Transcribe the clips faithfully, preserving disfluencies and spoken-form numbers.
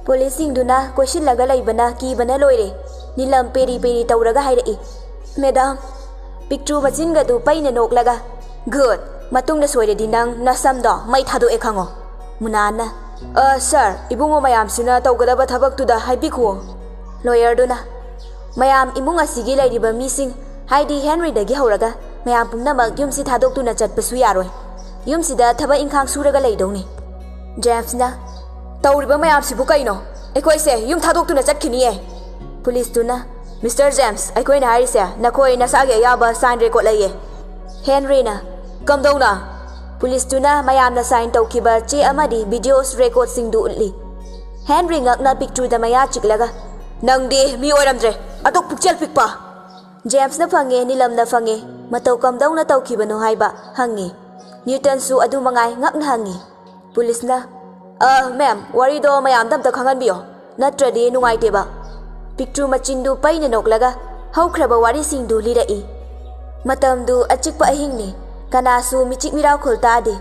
ꯄꯨꯂꯤꯁꯁꯤꯡꯗꯨꯅ ꯀꯣꯏꯁꯤꯜꯂꯒ ꯂꯩꯕꯅ ꯀꯤꯕꯅ ꯂꯣꯏꯔꯦ꯫ ꯅꯤꯂꯝ ꯄꯦꯔꯤ ꯄꯦꯔꯤ ꯇꯧꯔꯒ ꯍꯥꯏꯔꯛꯏ, "ꯃꯦꯗꯥꯝ!" ꯄꯤꯛꯇ꯭ꯔꯨ ꯃꯆꯤꯟꯒꯗꯨ ꯄꯩꯅ ꯅꯣꯛꯂꯒ, "ꯒꯨꯗ! ꯃꯇꯨꯡꯗ ꯁꯣꯏꯔꯗꯤ ꯅꯪ ꯅꯁꯝꯗꯣ ꯃꯩ ꯊꯥꯗꯣꯛꯑꯦ ꯈꯪꯉꯣ!" ꯃꯨꯅꯥꯟꯅ, "ꯑ, ꯁꯥꯔ, ꯏꯕꯨꯡꯉꯣ ꯃꯌꯥꯝꯁꯤꯅ ꯇꯧꯒꯗꯕ ꯊꯕꯛꯇꯨꯗ ꯍꯥꯏꯕꯤꯈꯨꯋꯣ꯫" ꯂꯣꯌꯔꯗꯨꯅ, "ꯃꯌꯥꯝ ꯏꯃꯨꯡ ꯑꯁꯤꯒꯤ ꯂꯩꯔꯤꯕ ꯃꯤꯁꯤꯡ, ꯍꯥꯏꯗꯤ ꯍꯦꯟꯔꯤꯗꯒꯤ ꯍꯧꯔꯒ ꯃꯌꯥꯝ ꯄꯨꯝꯅꯃꯛ ꯌꯨꯝꯁꯤ ꯊꯥꯗꯣꯛꯇꯨꯅ ꯆꯠꯄꯁꯨ ꯌꯥꯔꯣꯏ꯫ ꯌꯨꯝꯁꯤꯗ ꯊꯕꯛ ꯏꯪꯈꯥꯡ ꯁꯨꯔꯒ ꯂꯩꯗꯧꯅꯤ꯫" ꯖꯦꯝꯁꯅ, "ꯇꯧꯔꯤꯕ ꯃꯌꯥꯝꯁꯤꯕꯨ ꯀꯩꯅꯣ? ꯑꯩꯈꯣꯏꯁꯦ ꯌꯨꯝ ꯊꯥꯗꯣꯛꯇꯨꯅ ꯆꯠꯈꯤꯅꯤꯌꯦ!" ꯄꯨꯂꯤꯁꯇꯨꯅ, "ꯃꯤꯁꯇꯔ ꯖꯦꯝꯁ, ꯑꯩꯈꯣꯏꯅ ꯍꯥꯏꯔꯤꯁꯦ ꯅꯈꯣꯏ ꯅꯁꯥꯒꯤ ꯑꯌꯥꯕ ꯁꯥꯏꯟ ꯔꯦꯀꯣꯔꯗ ꯂꯩꯌꯦ꯫" ꯍꯦꯟꯔꯤꯅ, "ꯀꯝꯗꯧꯅ?" ꯄꯨꯂꯤꯁꯇꯨꯅ ꯃꯌꯥꯝꯅ ꯁꯥꯏꯟ ꯇꯧꯈꯤꯕ ꯆꯦ ꯑꯃꯗꯤ ꯚꯤꯗꯤꯑꯣꯁ ꯔꯦꯀꯣꯔꯗꯁꯤꯡꯗꯨ ꯎꯠꯂꯤ꯫ ꯍꯦꯟꯔꯤ ꯉꯛꯅ ꯄꯤꯛꯇ꯭ꯔꯨꯗ ꯃꯌꯥ ꯆꯤꯛꯂꯒ, "ꯅꯪꯗꯤ ꯃꯤ ꯑꯣꯏꯔꯝꯗ꯭ꯔꯦ, ꯑꯗꯨꯛ ꯄꯨꯛꯆꯦꯜ ꯄꯤꯛꯄ!" ꯖꯦꯝꯁꯅ ꯐꯪꯉꯦ, ꯅꯤꯂꯝꯅ ꯐꯪꯉꯦ, ꯃꯇꯧ ꯀꯝꯗꯧꯅ ꯇꯧꯈꯤꯕꯅꯣ ꯍꯥꯏꯕ ꯍꯪꯉꯤ꯫ ꯅ꯭ꯌꯨꯇꯟꯁꯨ ꯑꯗꯨ ꯃꯉꯥꯏ ꯉꯛꯅ ꯍꯪꯉꯤ꯫ ꯄꯨꯂꯤꯁꯅ, "ꯑ, ꯃꯦꯝ, ꯋꯥꯔꯤꯗꯣ ꯃꯌꯥꯝꯗ ꯑꯝꯇ ꯈꯪꯍꯟꯕꯤꯌꯣ, ꯅꯠꯇ꯭ꯔꯗꯤ ꯅꯨꯡꯉꯥꯏꯇꯦꯕ꯫" ꯄꯤꯛꯇ꯭ꯔꯨ ꯃꯆꯤꯟꯗꯨ ꯄꯩꯅ ꯅꯣꯛꯂꯒ ꯍꯧꯈ꯭ꯔꯕ ꯋꯥꯔꯤꯁꯤꯡꯗꯨ ꯂꯤꯔꯛꯏ꯫ ꯃꯇꯝꯗꯨ ꯑꯆꯤꯛꯄ ꯑꯍꯤꯡꯅꯤ꯫ ꯀꯅꯥꯁꯨ ꯃꯤꯆꯤꯛ ꯃꯤꯔꯥꯎꯈꯣꯜ ꯇꯥꯗꯦ꯫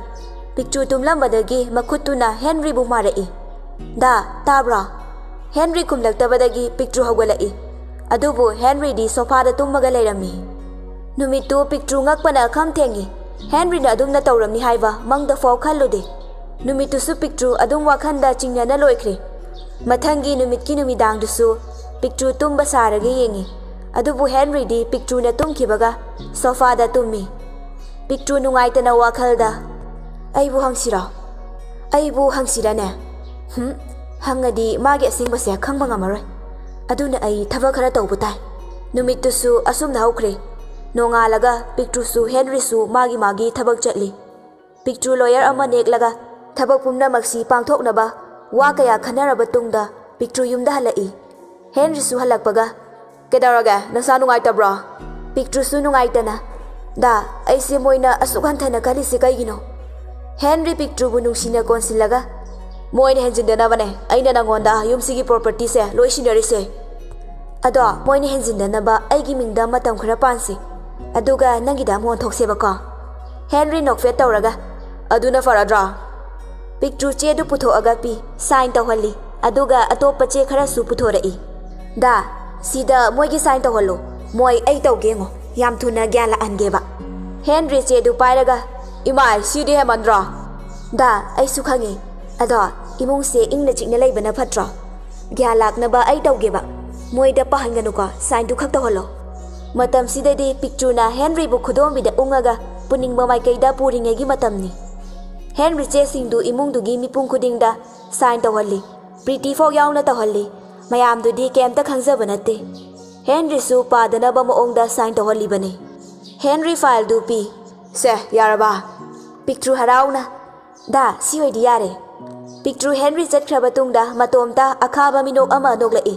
ꯄꯤꯛꯇ꯭ꯔꯨ ꯇꯨꯝꯂꯝꯕꯗꯒꯤ ꯃꯈꯨꯠꯇꯨꯅ ꯍꯦꯟꯔꯤꯕꯨ ꯃꯥꯔꯛꯏ꯫ "ꯗꯥ, ꯇꯥꯕ꯭ꯔꯣ?" ꯍꯦꯟꯔꯤ ꯈꯨꯝꯂꯛꯇꯕꯗꯒꯤ ꯄꯤꯛꯇ꯭ꯔꯨ ꯍꯧꯒꯠꯂꯛꯏ꯫ ꯑꯗꯨꯕꯨ ꯍꯦꯟꯔꯤꯗꯤ ꯁꯣꯐꯥꯗ ꯇꯨꯝꯃꯒ ꯂꯩꯔꯝꯃꯤ꯫ ꯅꯨꯃꯤꯠꯇꯨ ꯄꯤꯛꯇ꯭ꯔꯨ ꯉꯛꯄꯅ ꯈꯝ ꯊꯦꯡꯉꯤ꯫ ꯍꯦꯟꯔꯤꯅ ꯑꯗꯨꯝꯅ ꯇꯧꯔꯝꯅꯤ ꯍꯥꯏꯕ ꯃꯪꯗꯐꯥꯎ ꯈꯜꯂꯨꯗꯦ꯫ ꯅꯨꯃꯤꯠꯇꯨꯁꯨ ꯄꯤꯛꯇ꯭ꯔꯨ ꯑꯗꯨꯝ ꯋꯥꯈꯜꯗ ꯆꯤꯡꯅꯅ ꯂꯣꯏꯈ꯭ꯔꯦ꯫ ꯃꯊꯪꯒꯤ ꯅꯨꯃꯤꯠꯀꯤ ꯅꯨꯃꯤꯗꯥꯡꯗꯨꯁꯨ ꯄꯤꯛꯇ꯭ꯔꯨ ꯇꯨꯝꯕ ꯁꯥꯔꯒ ꯌꯦꯡꯉꯤ꯫ ꯑꯗꯨꯕꯨ ꯍꯦꯟꯔꯤꯗꯤ ꯄꯤꯛꯇ꯭ꯔꯨꯅ ꯇꯨꯝꯈꯤꯕꯒ ꯁꯣꯐꯥꯗ ꯇꯨꯝꯃꯤ꯫ ꯄꯤꯛꯇ꯭ꯔꯨ ꯅꯨꯡꯉꯥꯏꯇꯅ ꯋꯥꯈꯜꯗ, "ꯑꯩꯕꯨ ꯍꯪꯁꯤꯔꯣ? ꯑꯩꯕꯨ ꯍꯪꯁꯤꯔꯅꯦ? ꯍꯨꯝ, ꯍꯪꯉꯗꯤ ꯃꯥꯒꯤ ꯑꯁꯦꯡꯕꯁꯦ ꯈꯪꯕ ꯉꯝꯃꯔꯣꯏ꯫ ꯑꯗꯨꯅ ꯑꯩ ꯊꯕꯛ ꯈꯔ ꯇꯧꯕ ꯇꯥꯏ꯫" ꯅꯨꯃꯤꯠꯇꯨꯁꯨ ꯑꯁꯨꯝꯅ ꯍꯧꯈ꯭ꯔꯦ꯫ ꯅꯣꯡꯉꯥꯜꯂꯒ ꯄꯤꯛꯇ꯭ꯔꯨꯁꯨ ꯍꯦꯟꯔꯤꯁꯨ ꯃꯥꯒꯤ ꯃꯥꯒꯤ ꯊꯕꯛ ꯆꯠꯂꯤ꯫ ꯄꯤꯛꯇ꯭ꯔꯨ ꯂꯣꯌꯔ ꯑꯃ ꯅꯦꯛꯂꯒ ꯊꯕꯛ ꯄꯨꯝꯅꯃꯛꯁꯤ ꯄꯥꯡꯊꯣꯛꯅꯕ ꯋꯥ ꯀꯌꯥ ꯈꯟꯅꯔꯕ ꯇꯨꯡꯗ ꯄꯤꯛꯇ꯭ꯔꯨ ꯌꯨꯝꯗ ꯍꯜꯂꯛꯏ꯫ ꯍꯦꯟꯔꯤꯁꯨ ꯍꯜꯂꯛꯄꯒ, "ꯀꯩꯗꯧꯔꯒꯦ? ꯅꯁꯥ ꯅꯨꯡꯉꯥꯏꯇꯕ꯭ꯔꯣ?" ꯄꯤꯛꯇ꯭ꯔꯨꯁꯨ ꯅꯨꯡꯉꯥꯏꯇꯅ, "ꯗꯥ, ꯑꯩꯁꯦ ꯃꯣꯏꯅ ꯑꯁꯨꯛ ꯍꯟꯊꯅ ꯈꯜꯂꯤꯁꯦ ꯀꯩꯒꯤꯅꯣ?" ꯍꯦꯟꯔꯤ ꯄꯤꯛꯇ꯭ꯔꯨꯕꯨ ꯅꯨꯡꯁꯤꯅ ꯀꯣꯟꯁꯤꯜꯂꯒ, "ꯃꯣꯏꯅ ꯍꯦꯟꯖꯤꯟꯗꯅꯕꯅꯦ ꯑꯩꯅ ꯅꯪꯉꯣꯟꯗ ꯌꯨꯝꯁꯤꯒꯤ ꯄ꯭ꯔꯣꯄꯔꯇꯤꯁꯦ ꯂꯣꯏ ꯁꯤꯟꯅꯔꯤꯁꯦ꯫ ꯑꯗꯣ ꯃꯣꯏꯅ ꯍꯦꯟꯖꯤꯟꯗꯅꯕ ꯑꯩꯒꯤ ꯃꯤꯡꯗ ꯃꯇꯝ ꯈꯔ ꯄꯥꯟꯁꯤ꯫ ꯑꯗꯨꯒ ꯅꯪꯒꯤꯗ ꯑꯃꯨꯛ ꯑꯣꯟꯊꯣꯛꯁꯦꯕꯀꯣ꯫" ꯍꯦꯟꯔꯤ ꯅꯣꯛꯐꯦꯠ ꯇꯧꯔꯒ, "ꯑꯗꯨꯅ ꯐꯔꯗ꯭ꯔꯥ?" ꯄꯤꯛꯇ꯭ꯔꯨ ꯆꯦꯗꯨ ꯄꯨꯊꯣꯛꯑꯒ ꯄꯤ, ꯁꯥꯏꯟ ꯇꯧꯍꯜꯂꯤ꯫ ꯑꯗꯨꯒ ꯑꯇꯣꯞꯄ ꯆꯦ ꯈꯔꯁꯨ ꯄꯨꯊꯣꯔꯛꯏ꯫ "ꯗꯥ, ꯁꯤꯗ ꯃꯣꯏꯒꯤ ꯁꯥꯏꯟ ꯇꯧꯍꯜꯂꯣ꯫ ꯃꯣꯏ ꯑꯩ ꯇꯧꯒꯦ ꯌꯦꯡꯉꯣ꯫ ꯌꯥꯝ ꯊꯨꯅ ꯒ꯭ꯌꯥꯟ ꯂꯥꯛꯍꯟꯒꯦꯕ꯫" ꯍꯦꯟꯔꯤ ꯆꯦꯗꯨ ꯄꯥꯏꯔꯒ, "ꯏꯃꯥꯏ, ꯁꯤꯗꯤ ꯍꯦꯃꯟꯗ꯭ꯔꯣ?" "ꯗꯥ, ꯑꯩꯁꯨ ꯈꯪꯉꯤ꯫ ꯑꯗꯣ ꯏꯃꯨꯡꯁꯦ ꯏꯪꯅ ꯆꯤꯛꯅ ꯂꯩꯕꯅ ꯐꯠꯇ꯭ꯔꯣ? ꯒ꯭ꯌꯥꯟ ꯂꯥꯛꯅꯕ ꯑꯩ ꯇꯧꯒꯦꯕ꯫ ꯃꯣꯏꯗ ꯄꯥꯍꯟꯒꯅꯨꯀꯣ, ꯁꯥꯏꯟꯗꯨ ꯈꯛ ꯇꯧꯍꯜꯂꯣ꯫" ꯃꯇꯝꯁꯤꯗꯗꯤ ꯄꯤꯛꯇ꯭ꯔꯨꯅ ꯍꯦꯟꯔꯤꯕꯨ ꯈꯨꯗꯣꯝꯕꯤꯗ ꯎꯪꯉꯒ ꯄꯨꯅꯤꯡꯕ ꯃꯥꯏꯀꯩꯗ ꯄꯨꯔꯤꯉꯩꯒꯤ ꯃꯇꯝꯅꯤ꯫ ꯍꯦꯟꯔꯤ ꯆꯦꯁꯤꯡꯗꯨ ꯏꯃꯨꯡꯗꯨꯒꯤ ꯃꯤꯄꯨꯝ ꯈꯨꯗꯤꯡꯗ ꯁꯥꯏꯟ ꯇꯧꯍꯜꯂꯤ꯫ ꯄ꯭ꯔꯤꯇꯤ ꯐꯥꯎ ꯌꯥꯎꯅ ꯇꯧꯍꯜꯂꯤ꯫ ꯃꯌꯥꯝꯗꯨꯗꯤ ꯀꯩꯝꯇ ꯈꯪꯖꯕ ꯅꯠꯇꯦ꯫ ꯍꯦꯟꯔꯤꯁꯨ ꯄꯥꯗꯅꯕ ꯃꯑꯣꯡꯗ ꯁꯥꯏꯟ ꯇꯧꯍꯜꯂꯤꯕꯅꯤ꯫ ꯍꯦꯟꯔꯤ ꯐꯥꯏꯜꯗꯨ ꯄꯤ꯫ "ꯁꯦ, ꯌꯥꯔꯕ?" ꯄꯤꯛꯇ꯭ꯔꯨ ꯍꯔꯥꯎꯅ, "ꯗꯥ, ꯁꯤ ꯑꯣꯏꯗꯤ ꯌꯥꯔꯦ꯫" ꯄꯤꯛꯇ꯭ꯔꯨ ꯍꯦꯟꯔꯤ ꯆꯠꯈ꯭ꯔꯕ ꯇꯨꯡꯗ ꯃꯇꯣꯝꯇ ꯑꯈꯥꯕ ꯃꯤꯅꯣꯛ ꯑꯃ ꯅꯣꯛꯂꯛꯏ꯫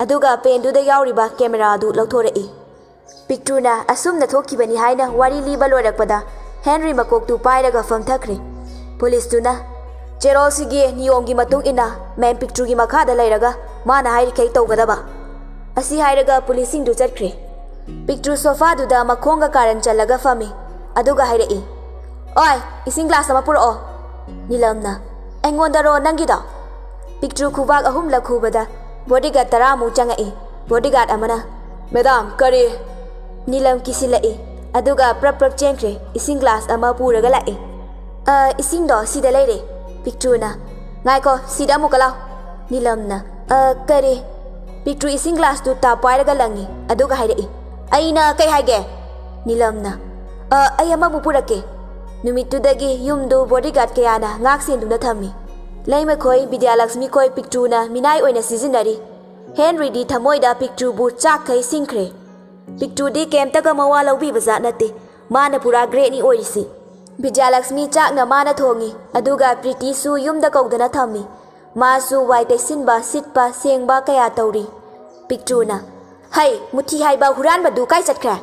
ꯑꯗꯨꯒ ꯄꯦꯟꯗꯨꯗ ꯌꯥꯎꯔꯤꯕ ꯀꯦꯃꯦꯔꯥꯗꯨ ꯂꯧꯊꯣꯔꯛꯏ꯫ ꯄꯤꯛꯇ꯭ꯔꯨꯅ ꯑꯁꯨꯝꯅ ꯊꯣꯛꯈꯤꯕꯅꯤ ꯍꯥꯏꯅ ꯋꯥꯔꯤ ꯂꯤꯕ ꯂꯣꯏꯔꯛꯄꯗ ꯍꯦꯟꯔꯤ ꯃꯀꯣꯛꯇꯨ ꯄꯥꯏꯔꯒ ꯐꯝꯊꯈ꯭ꯔꯦ꯫ ꯄꯨꯂꯤꯁꯇꯨꯅ, "ꯆꯦꯔꯣꯜꯁꯤꯒꯤ ꯅꯤꯌꯣꯝꯒꯤ ꯃꯇꯨꯡ ꯏꯟꯅ ꯃꯦꯝ ꯄꯤꯛꯇ꯭ꯔꯨꯒꯤ ꯃꯈꯥꯗ ꯂꯩꯔꯒ ꯃꯥꯅ ꯍꯥꯏꯔꯤꯈꯩ ꯇꯧꯒꯗꯕ꯫" ꯑꯁꯤ ꯍꯥꯏꯔꯒ ꯄꯨꯂꯤꯁꯁꯤꯡꯗꯨ ꯆꯠꯈ꯭ꯔꯦ꯫ ꯄꯤꯛꯇ꯭ꯔꯨ ꯁꯣꯐꯥꯗꯨꯗ ꯃꯈꯣꯡꯒ ꯀꯥꯔꯟ ꯆꯜꯂꯒ ꯐꯝꯃꯤ꯫ ꯑꯗꯨꯒ ꯍꯥꯏꯔꯛꯏ, "ꯑꯣꯏ, ꯏꯁꯤꯡ ꯒ꯭ꯂꯥꯁ ꯑꯃ ꯄꯨꯔꯛꯑꯣ꯫" ꯅꯤꯂꯝꯅ, "ꯑꯩꯉꯣꯟꯗꯔꯣ ꯅꯪꯒꯤꯗꯣ?" ꯄꯤꯛꯇ꯭ꯔꯨ ꯈꯨꯕꯥꯛ ꯑꯍꯨꯝꯂꯛ ꯈꯨꯕꯗ ꯕꯣꯗꯤꯒꯥꯔꯗ ꯇꯔꯥꯃꯨꯛ ꯆꯪꯉꯛꯏ꯫ ꯕꯣꯗꯤꯒꯥꯔꯗ ꯑꯃꯅ, "ꯃꯦꯗꯥꯝ, ꯀꯔꯤ?" ꯅꯤꯂꯝ ꯀꯤꯁꯤꯜꯂꯛꯏ꯫ ꯑꯗꯨꯒ ꯄ꯭ꯔꯞ ꯄ꯭ꯔꯞ ꯆꯦꯟꯈ꯭ꯔꯦ, ꯏꯁꯤꯡ ꯒ꯭ꯂꯥꯁ ꯑꯃ ꯄꯨꯔꯒ ꯂꯥꯛꯏ꯫ "ꯑ, ꯏꯁꯤꯡꯗꯣ ꯁꯤꯗ ꯂꯩꯔꯦ꯫" ꯄꯤꯛꯇ꯭ꯔꯨꯅ, "ꯉꯥꯏꯈꯣ, ꯁꯤꯗ ꯑꯃꯨꯛꯀ ꯂꯥꯎ꯫" ꯅꯤꯂꯝꯅ, "ꯑ, ꯀꯔꯤ?" ꯄꯤꯛꯇ꯭ꯔꯨ ꯏꯁꯤꯡ ꯒ꯭ꯂꯥꯁꯇꯨ ꯇꯥꯞ ꯄꯥꯏꯔꯒ ꯂꯪꯉꯤ, ꯑꯗꯨꯒ ꯍꯥꯏꯔꯛꯏ, "ꯑꯩꯅ ꯀꯩ ꯍꯥꯏꯒꯦ?" ꯅꯤꯂꯝꯅ, "ꯑ, ꯑꯩ ꯑꯃꯃꯨꯛ ꯄꯨꯔꯛꯀꯦ꯫" ꯅꯨꯃꯤꯠꯇꯨꯗꯒꯤ ꯌꯨꯝꯗꯨ ꯕꯣꯗꯤꯒꯥꯔꯗ ꯀꯌꯥꯅ ꯉꯥꯛ ꯁꯦꯟꯗꯨꯅ ꯊꯝꯃꯤ꯫ ꯂꯩꯃꯈꯣꯏ, ꯕꯤꯗ꯭ꯌꯥꯂꯛꯁꯃꯤ ꯈꯣꯏ ꯄꯤꯛꯇ꯭ꯔꯨꯅ ꯃꯤꯅꯥꯏ ꯑꯣꯏꯅ ꯁꯤꯖꯤꯟꯅꯔꯤ꯫ ꯍꯦꯟꯔꯤꯗꯤ ꯊꯃꯣꯏꯗ ꯄꯤꯛꯇ꯭ꯔꯨꯕꯨ ꯆꯥꯛꯈꯩ ꯁꯤꯡꯈ꯭ꯔꯦ꯫ ꯄꯤꯛꯇ꯭ꯔꯨꯗꯤ ꯀꯩꯝꯇꯒ ꯃꯋꯥ ꯂꯧꯕꯤꯕ ꯖꯥꯠ ꯅꯠꯇꯦ꯫ ꯃꯥꯅ ꯄꯨꯔꯥ ꯒ꯭ꯔꯦꯠꯅꯤ ꯑꯣꯏꯔꯤꯁꯤ꯫ ꯕꯤꯗ꯭ꯌꯥꯂꯛꯁꯃꯤ ꯆꯥꯛꯅ ꯃꯥꯅ ꯊꯣꯡꯉꯤ, ꯑꯗꯨꯒ ꯄ꯭ꯔꯤꯇꯤꯁꯨ ꯌꯨꯝꯗ ꯀꯧꯗꯅ ꯊꯝꯃꯤ꯫ ꯃꯥꯁꯨ ꯋꯥꯏ ꯇꯩꯁꯤꯟꯕ, ꯁꯤꯠꯄ, ꯁꯦꯡꯕ ꯀꯌꯥ ꯇꯧꯔꯤ꯫ ꯄꯤꯛꯇ꯭ꯔꯨꯅ, "ꯍꯩ, ꯃꯨꯊꯤ ꯍꯥꯏꯕ ꯍꯨꯔꯥꯟꯕꯗꯨ ꯀꯥꯏ ꯆꯠꯈ꯭ꯔꯦ?"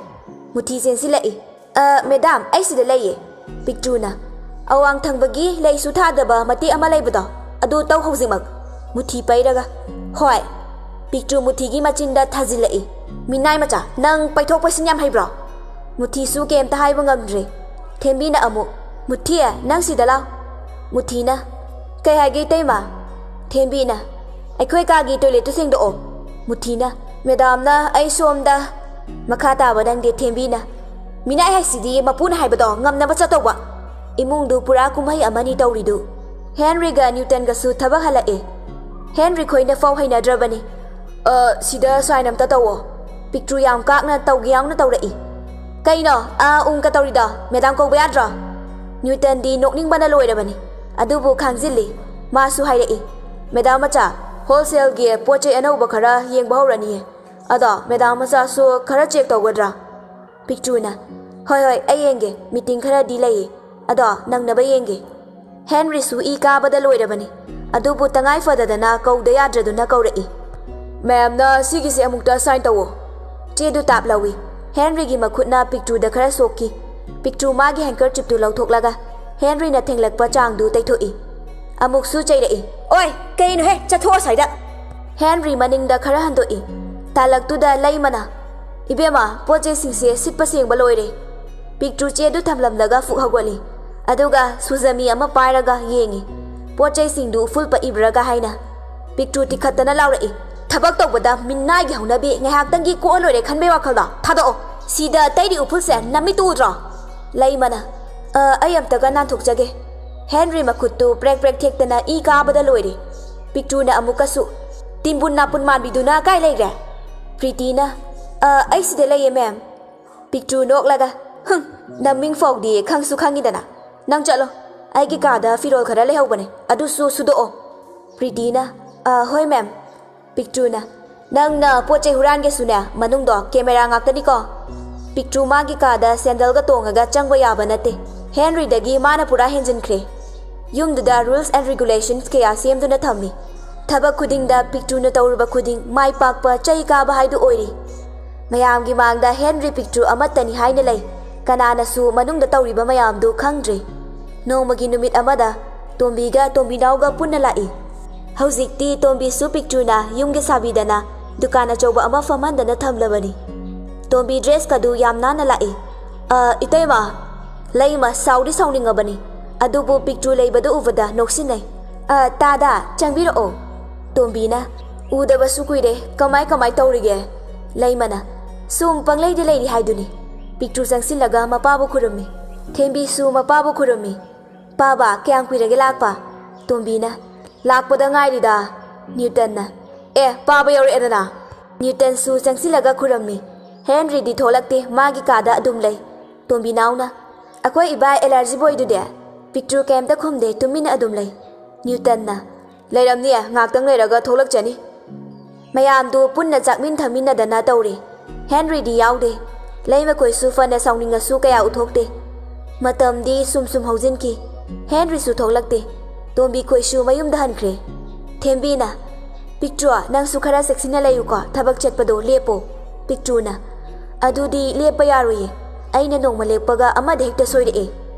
ꯃꯨꯊꯤ ꯆꯦꯟꯁꯤꯜꯂꯛꯏ꯫ "ꯑ, ꯃꯦꯗꯥꯝ, ꯑꯩ ꯁꯤꯗ ꯂꯩꯌꯦ꯫" ꯄꯤꯛꯇ꯭ꯔꯨꯅ, "ꯑꯋꯥꯡ ꯊꯪꯕꯒꯤ ꯂꯩꯁꯨ ꯊꯥꯗꯕ ꯃꯇꯦꯛ ꯑꯃ ꯂꯩꯕꯗꯣ, ꯑꯗꯨ ꯇꯧ ꯍꯧꯖꯤꯛꯃꯛ꯫" ꯃꯨꯊꯤ ꯄꯩꯔꯒ, "ꯍꯣꯏ꯫" ꯄꯤꯛꯇ꯭ꯔꯨ ꯃꯨꯊꯤꯒꯤ ꯃꯆꯤꯟꯗ ꯊꯥꯖꯤꯜꯂꯛꯏ꯫ "ꯃꯤꯅꯥꯏ ꯃꯆꯥ, ꯅꯪ ꯄꯩꯊꯣꯛ ꯄꯩꯁꯤꯟ ꯌꯥꯝ ꯍꯩꯕ꯭ꯔꯣ?" ꯃꯨꯊꯤꯁꯨ ꯀꯩꯝꯇ ꯍꯥꯏꯕ ꯉꯝꯗ꯭ꯔꯦ꯫ ꯊꯦꯝꯕꯤꯅ ꯑꯃꯨꯛ, "ꯃꯨꯊꯤ, ꯅꯪ ꯁꯤꯗ ꯂꯥꯎ꯫" ꯃꯨꯊꯤꯅ, "ꯀꯩ ꯍꯥꯏꯒꯦ, ꯏꯇꯩꯃ?" ꯊꯦꯝꯕꯤꯅ, ꯑꯩꯈꯣꯏ ꯀꯥꯒꯤ ꯇꯣꯏꯂꯦꯠꯇꯨ ꯁꯦꯡꯗꯣꯛꯑꯣ꯫ ꯃꯨꯊꯤꯅ, ꯃꯦꯗꯥꯝꯅ ꯑꯩ ꯁꯣꯝꯗ꯫ ꯃꯈꯥ ꯇꯥꯕ ꯅꯪꯗꯦ꯫ ꯊꯦꯝꯕꯤꯅ, ꯃꯤꯅꯥꯏ ꯍꯥꯏꯁꯤꯗꯤ ꯃꯄꯨꯅ ꯍꯥꯏꯕꯗꯣ ꯉꯝꯅꯕ ꯆꯠꯇꯧꯕ꯫ ꯏꯃꯨꯡꯗꯨ ꯄꯨꯔꯥ ꯀꯨꯝꯍꯩ ꯑꯃꯅꯤ ꯇꯧꯔꯤꯗꯨ꯫ ꯍꯦꯟꯔꯤꯒ ꯅ꯭ꯌꯨꯇꯟꯒꯁꯨ ꯊꯕꯛ ꯍꯜꯂꯛꯑꯦ꯫ ꯍꯦꯟꯔꯤ ꯈꯣꯏꯅ ꯐꯥꯎ ꯍꯩꯅꯗ꯭ꯔꯕꯅꯤ꯫ "ꯑ, ꯁꯤꯗ ꯁꯥꯏꯟ ꯑꯝꯇ ꯇꯧꯑꯣ꯫ ꯄꯤꯛꯇ꯭ꯔꯨ ꯌꯥꯝ ꯀꯥꯛꯅ ꯇꯧꯒꯦ ꯌꯥꯎꯅ ꯇꯧꯔꯛꯏ꯫ "ꯀꯩꯅꯣ ꯑ ꯎꯪꯒ ꯇꯧꯔꯤꯗꯣ? ꯃꯦꯗꯥꯝ ꯀꯧꯕ ꯌꯥꯗ꯭ꯔꯣ?" ꯅ꯭ꯌꯨꯇꯟꯗꯤ ꯅꯣꯛꯅꯤꯡꯕꯅ ꯂꯣꯏꯔꯕꯅꯤ꯫ ꯑꯗꯨꯕꯨ ꯈꯥꯡꯖꯤꯜꯂꯤ꯫ ꯃꯥꯁꯨ ꯍꯥꯏꯔꯛꯏ, "ꯃꯦꯗꯥꯝ ꯃꯆꯥ, ꯍꯣꯜꯁꯦꯜꯒꯤ ꯄꯣꯠ ꯆꯩ ꯑꯅꯧꯕ ꯈꯔ ꯌꯦꯡꯕ ꯍꯧꯔꯅꯤꯌꯦ꯫ ꯑꯗꯣ ꯃꯦꯗꯥꯝ ꯃꯆꯥꯁꯨ ꯈꯔ ꯆꯦꯛ ꯇꯧꯒꯗ꯭ꯔꯥ?" ꯄꯤꯛꯇ꯭ꯔꯨꯅ, "ꯍꯣꯏ, ꯍꯣꯏ, ꯑꯩ ꯌꯦꯡꯒꯦ꯫ ꯃꯤꯇꯤꯡ ꯈꯔꯗꯤ ꯂꯩꯌꯦ꯫ ꯑꯗꯣ ꯅꯪꯅꯕ ꯌꯦꯡꯒꯦ꯫" ꯍꯦꯟꯔꯤꯁꯨ ꯏ ꯀꯥꯕꯗ ꯂꯣꯏꯔꯕꯅꯤ꯫ ꯑꯗꯨꯕꯨ ꯇꯉꯥꯏ ꯐꯗꯗꯅ ꯀꯧꯗ ꯌꯥꯗ꯭ꯔꯗꯨꯅ ꯀꯧꯔꯛꯏ꯫ "ꯃꯦꯝꯅ ꯁꯤꯒꯤꯁꯦ ꯑꯃꯨꯛꯇ ꯁꯥꯏꯟ ꯇꯧꯋꯣ꯫" ꯆꯦꯗꯨ ꯇꯥꯞ ꯂꯧꯏ꯫ ꯍꯦꯟꯔꯤꯒꯤ ꯃꯈꯨꯠꯅ ꯄꯤꯛꯇ꯭ꯔꯨꯗ ꯈꯔ ꯁꯣꯛꯈꯤ꯫ ꯄꯤꯛꯇ꯭ꯔꯨ ꯃꯥꯒꯤ ꯍꯦꯡꯀꯔꯆꯤꯞꯇꯨ ꯂꯧꯊꯣꯛꯂꯒ ꯍꯦꯟꯔꯤꯅ ꯊꯦꯡꯂꯛꯄ ꯆꯥꯡꯗꯨ ꯇꯩꯊꯣꯛꯏ꯫ ꯑꯃꯨꯛꯁꯨ ꯆꯩꯔꯛꯏ꯫ "ꯑꯣꯏ, ꯀꯩꯅꯣꯍꯦ? ꯆꯠꯊꯣꯛꯑꯣ ꯁ꯭ꯋꯥꯏꯗ!" ꯍꯦꯟꯔꯤ ꯃꯅꯤꯡꯗ ꯈꯔ ꯍꯟꯗꯣꯛꯏ꯫ ꯇꯥꯂꯛꯇꯨꯗ ꯂꯩꯃꯅ, "ꯏꯕꯦꯝꯃ, ꯄꯣꯠ ꯆꯩꯁꯤꯡꯁꯦ ꯁꯤꯠꯄ ꯁꯦꯡꯕ ꯂꯣꯏꯔꯦ꯫" ꯄꯤꯛꯇ꯭ꯔꯨ ꯆꯦꯗꯨ ꯊꯝꯂꯝꯂꯒ ꯐꯨꯛ ꯍꯧꯒꯠꯂꯤ꯫ ꯑꯗꯨꯒ ꯁꯨꯖꯃꯤ ꯑꯃ ꯄꯥꯏꯔꯒ ꯌꯦꯡꯉꯤ꯫ ꯄꯣꯠ ꯆꯩꯁꯤꯡꯗꯨ ꯎꯐꯨꯜ ꯄꯛꯏꯕ꯭ꯔꯥꯒ ꯍꯥꯏꯅ꯫ ꯄꯤꯛꯇ꯭ꯔꯨ ꯇꯤꯈꯠꯇꯅ ꯂꯥꯎꯔꯛꯏ, "ꯊꯕꯛ ꯇꯧꯕꯗ ꯃꯤꯅꯥꯏꯒꯤ ꯍꯧꯅꯕꯤ ꯉꯥꯏꯍꯥꯛꯇꯪꯒꯤ ꯀꯣꯛꯑ ꯂꯣꯏꯔꯦ ꯈꯟꯕꯩ ꯋꯥꯈꯜꯗꯣ ꯊꯥꯗꯣꯛꯑꯣ꯫ ꯁꯤꯗ ꯇꯩꯔꯤ ꯎꯐꯨꯜꯁꯦ ꯅꯃꯤꯠꯇꯨ ꯎꯗ꯭ꯔꯣ?" ꯂꯩꯃꯅ, "ꯑ, ꯑꯩ ꯑꯝꯇꯒ ꯅꯥꯟꯊꯣꯛꯆꯒꯦ꯫" ꯍꯦꯟꯔꯤ ꯃꯈꯨꯠꯇꯨ ꯄ꯭ꯔꯦꯛ ꯄ꯭ꯔꯦꯛ ꯊꯦꯛꯇꯅ ꯏ ꯀꯥꯕꯗ ꯂꯣꯏꯔꯦ꯫ ꯄꯤꯛꯇ꯭ꯔꯨꯅ ꯑꯃꯨꯛꯀꯁꯨ, "ꯇꯤꯟꯕꯨꯟ ꯅꯥꯄꯨꯟ ꯃꯥꯟꯕꯤꯗꯨꯅ ꯀꯥꯏ ꯂꯩꯔꯦ?" ꯄ꯭ꯔꯤꯇꯤꯅ, "ꯑ, ꯑꯩ ꯁꯤꯗ ꯂꯩꯌꯦ, ꯃꯦꯝ꯫" ꯄꯤꯛꯇ꯭ꯔꯨ ꯅꯣꯛꯂꯒ, "ꯍꯨꯝ, ꯅꯃꯤꯡ ꯐꯥꯎꯗꯤ ꯈꯪꯁꯨ ꯈꯪꯉꯤꯗꯅ꯫ ꯅꯪ ꯆꯠꯂꯣ, ꯑꯩꯒꯤ ꯀꯥꯗ ꯐꯤꯔꯣꯜ ꯈꯔ ꯂꯩꯍꯧꯕꯅꯦ, ꯑꯗꯨꯁꯨ ꯁꯨꯗꯣꯛꯑꯣ꯫" ꯄ꯭ꯔꯤꯇꯤꯅ, "ꯑ, ꯍꯣꯏ, ꯃꯦꯝ꯫" ꯄꯤꯛꯇ꯭ꯔꯨꯅ, "ꯅꯪꯅ ꯄꯣꯠ ꯆꯩ ꯍꯨꯔꯥꯟꯒꯦꯁꯨꯅꯦ, ꯃꯅꯨꯡꯗꯣ ꯀꯦꯃꯦꯔꯥ ꯉꯥꯛꯇꯅꯤꯀꯣ꯫" ꯄꯤꯛꯇ꯭ꯔꯨ ꯃꯥꯒꯤ ꯀꯥꯗ ꯁꯦꯟꯗꯜꯒ ꯇꯣꯡꯉꯒ ꯆꯪꯕ ꯌꯥꯕ ꯅꯠꯇꯦ꯫ ꯍꯦꯟꯔꯤꯗꯒꯤ ꯃꯥꯅ ꯄꯨꯔꯥ ꯍꯦꯟꯖꯤꯟꯈ꯭ꯔꯦ꯫ ꯌꯨꯝꯗꯨꯗ rules and regulations ꯀꯌꯥ ꯁꯦꯝꯗꯨꯅ ꯊꯝꯃꯤ꯫ ꯊꯕꯛ ꯈꯨꯗꯤꯡꯗ ꯄꯤꯛꯇ꯭ꯔꯨꯅ ꯇꯧꯔꯨꯕ ꯈꯨꯗꯤꯡ ꯃꯥꯏ ꯄꯥꯛꯄ ꯆꯩ ꯀꯥꯕ ꯍꯥꯏꯗꯨ ꯑꯣꯏꯔꯤ꯫ ꯃꯌꯥꯝꯒꯤ ꯃꯥꯡꯗ ꯍꯦꯟꯔꯤ ꯄꯤꯛꯇ꯭ꯔꯨ ꯑꯃꯠꯇꯅꯤ ꯍꯥꯏꯅ ꯂꯩ꯫ ꯀꯅꯥꯅꯁꯨ ꯃꯅꯨꯡꯗ ꯇꯧꯔꯤꯕ ꯃꯌꯥꯝꯗꯨ ꯈꯪꯗ꯭ꯔꯤ꯫ ꯅꯣꯡꯃꯒꯤ ꯅꯨꯃꯤꯠ ꯑꯃꯗ ꯇꯣꯝꯕꯤꯒ ꯇꯣꯝꯕꯤꯅꯥꯎꯒ ꯄꯨꯟꯅ ꯂꯥꯛꯏ꯫ ꯍꯧꯖꯤꯛꯇꯤ ꯇꯣꯝꯕꯤꯁꯨ ꯄꯤꯛꯇ꯭ꯔꯨꯅ ꯌꯨꯝꯒꯤ ꯁꯥꯕꯤꯗꯅ ꯗꯨꯀꯥꯟ ꯑꯆꯧꯕ ꯑꯃ ꯐꯝꯍꯟꯗꯅ ꯊꯝꯂꯕꯅꯤ꯫ ꯇꯣꯝꯕꯤ ꯗ꯭ꯔꯦꯁꯀꯗꯨ ꯌꯥꯝ ꯅꯥꯟꯅ ꯂꯥꯛꯏ꯫ "ꯑ, ꯏꯇꯩꯃ꯫" ꯂꯩꯃ ꯁꯥꯎꯗꯤ ꯁꯥꯎꯅꯤꯡꯉꯕꯅꯤ, ꯑꯗꯨꯕꯨ ꯄꯤꯛꯇ꯭ꯔꯨ ꯂꯩꯕꯗꯨ ꯎꯕꯗ ꯅꯣꯛꯁꯤꯟꯅꯩ꯫ "ꯑ, ꯇꯥꯗ, ꯆꯪꯕꯤꯔꯛꯑꯣ꯫" ꯇꯣꯝꯕꯤꯅ, "ꯎꯗꯕꯁꯨ ꯀꯨꯏꯔꯦ, ꯀꯃꯥꯏ ꯀꯃꯥꯏ ꯇꯧꯔꯤꯒꯦ?" ꯂꯩꯃꯅ, "ꯁꯨꯝ ꯄꯪꯂꯩꯗꯤ ꯂꯩꯔꯤ ꯍꯥꯏꯗꯨꯅꯤ"꯫ ꯄꯤꯛꯇ꯭ꯔꯨ ꯆꯪꯁꯤꯜꯂꯒ ꯃꯄꯥꯕꯨ ꯈꯨꯔꯨꯝꯃꯤ꯫ ꯊꯦꯝꯕꯤꯁꯨ ꯃꯄꯥꯕꯨ ꯈꯨꯔꯨꯝꯃꯤ꯫ "ꯄꯥꯕ, ꯀꯌꯥꯝ ꯀꯨꯏꯔꯒꯦ ꯂꯥꯛꯄ?" ꯇꯣꯝꯕꯤꯅ, "ꯂꯥꯛꯄꯗ ꯉꯥꯏꯔꯤꯗ"꯫ ꯅ꯭ꯌꯨꯇꯟꯅ, "ꯑꯦ, ꯄꯥꯕ ꯌꯧꯔꯛꯑꯦꯗꯅ"꯫ ꯅ꯭ꯌꯨꯇꯟꯁꯨ ꯆꯪꯁꯤꯜꯂꯒ ꯈꯨꯔꯝꯃꯤ꯫ ꯍꯦꯟꯔꯤꯗꯤ ꯊꯣꯛꯂꯛꯇꯦ, ꯃꯥꯒꯤ ꯀꯥꯗ ꯑꯗꯨꯝ ꯂꯩ꯫ ꯇꯣꯝꯕꯤꯅꯥꯎꯅ, "ꯑꯩꯈꯣꯏ ꯏꯕꯥꯏ ꯑꯦꯂꯔꯖꯤ ꯕꯣꯏꯗꯨꯗꯤ?" ꯄꯤꯛꯇ꯭ꯔꯨ ꯀꯩꯝꯇ ꯈꯨꯝꯗꯦ, ꯇꯨꯃꯤꯟꯅ ꯑꯗꯨꯝ ꯂꯩ꯫ ꯅ꯭ꯌꯨꯇꯟꯅ, "ꯂꯩꯔꯝꯅꯤ, ꯉꯥꯛꯇꯪ ꯂꯩꯔꯒ ꯊꯣꯛꯂꯛꯆꯅꯤ"꯫ ꯃꯌꯥꯝꯗꯨ ꯄꯨꯟꯅ ꯆꯥꯛꯃꯤꯟ ꯊꯛꯃꯤꯟꯅꯗꯅ ꯇꯧꯔꯦ꯫ ꯍꯦꯟꯔꯤꯗꯤ ꯌꯥꯎꯗꯦ꯫ ꯂꯩꯃꯈꯣꯏꯁꯨ ꯐꯅ ꯁꯥꯎꯅꯤꯡꯉꯁꯨ ꯀꯌꯥ ꯎꯠꯊꯣꯛꯇꯦ꯫ ꯃꯇꯝꯗꯤ ꯁꯨꯝ ꯁꯨꯝ ꯍꯧꯖꯤꯟꯈꯤ꯫ ꯍꯦꯟꯔꯤꯁꯨ ꯊꯣꯛꯂꯛꯇꯦ꯫ ꯇꯣꯝꯕꯤꯈꯣꯏꯁꯨ ꯃꯌꯨꯝꯗ ꯍꯟꯈ꯭ꯔꯦ꯫ ꯊꯦꯝꯕꯤꯅ, "ꯄꯤꯛꯇ꯭ꯔꯨ, ꯅꯪꯁꯨ ꯈꯔ ꯆꯦꯛꯁꯤꯟꯅ ꯂꯩꯌꯨꯀꯣ, ꯊꯕꯛ ꯆꯠꯄꯗꯣ ꯂꯦꯞꯄꯣ"꯫ ꯄꯤꯛꯇ꯭ꯔꯨꯅ, "ꯑꯗꯨꯗꯤ ꯂꯦꯞꯄ ꯌꯥꯔꯣꯏꯌꯦ꯫ ꯑꯩꯅ ꯅꯣꯡꯃ ꯂꯦꯞꯄꯒ ꯑꯃꯗ ꯍꯦꯛꯇ ꯁꯣꯏꯔꯛꯑꯦ"꯫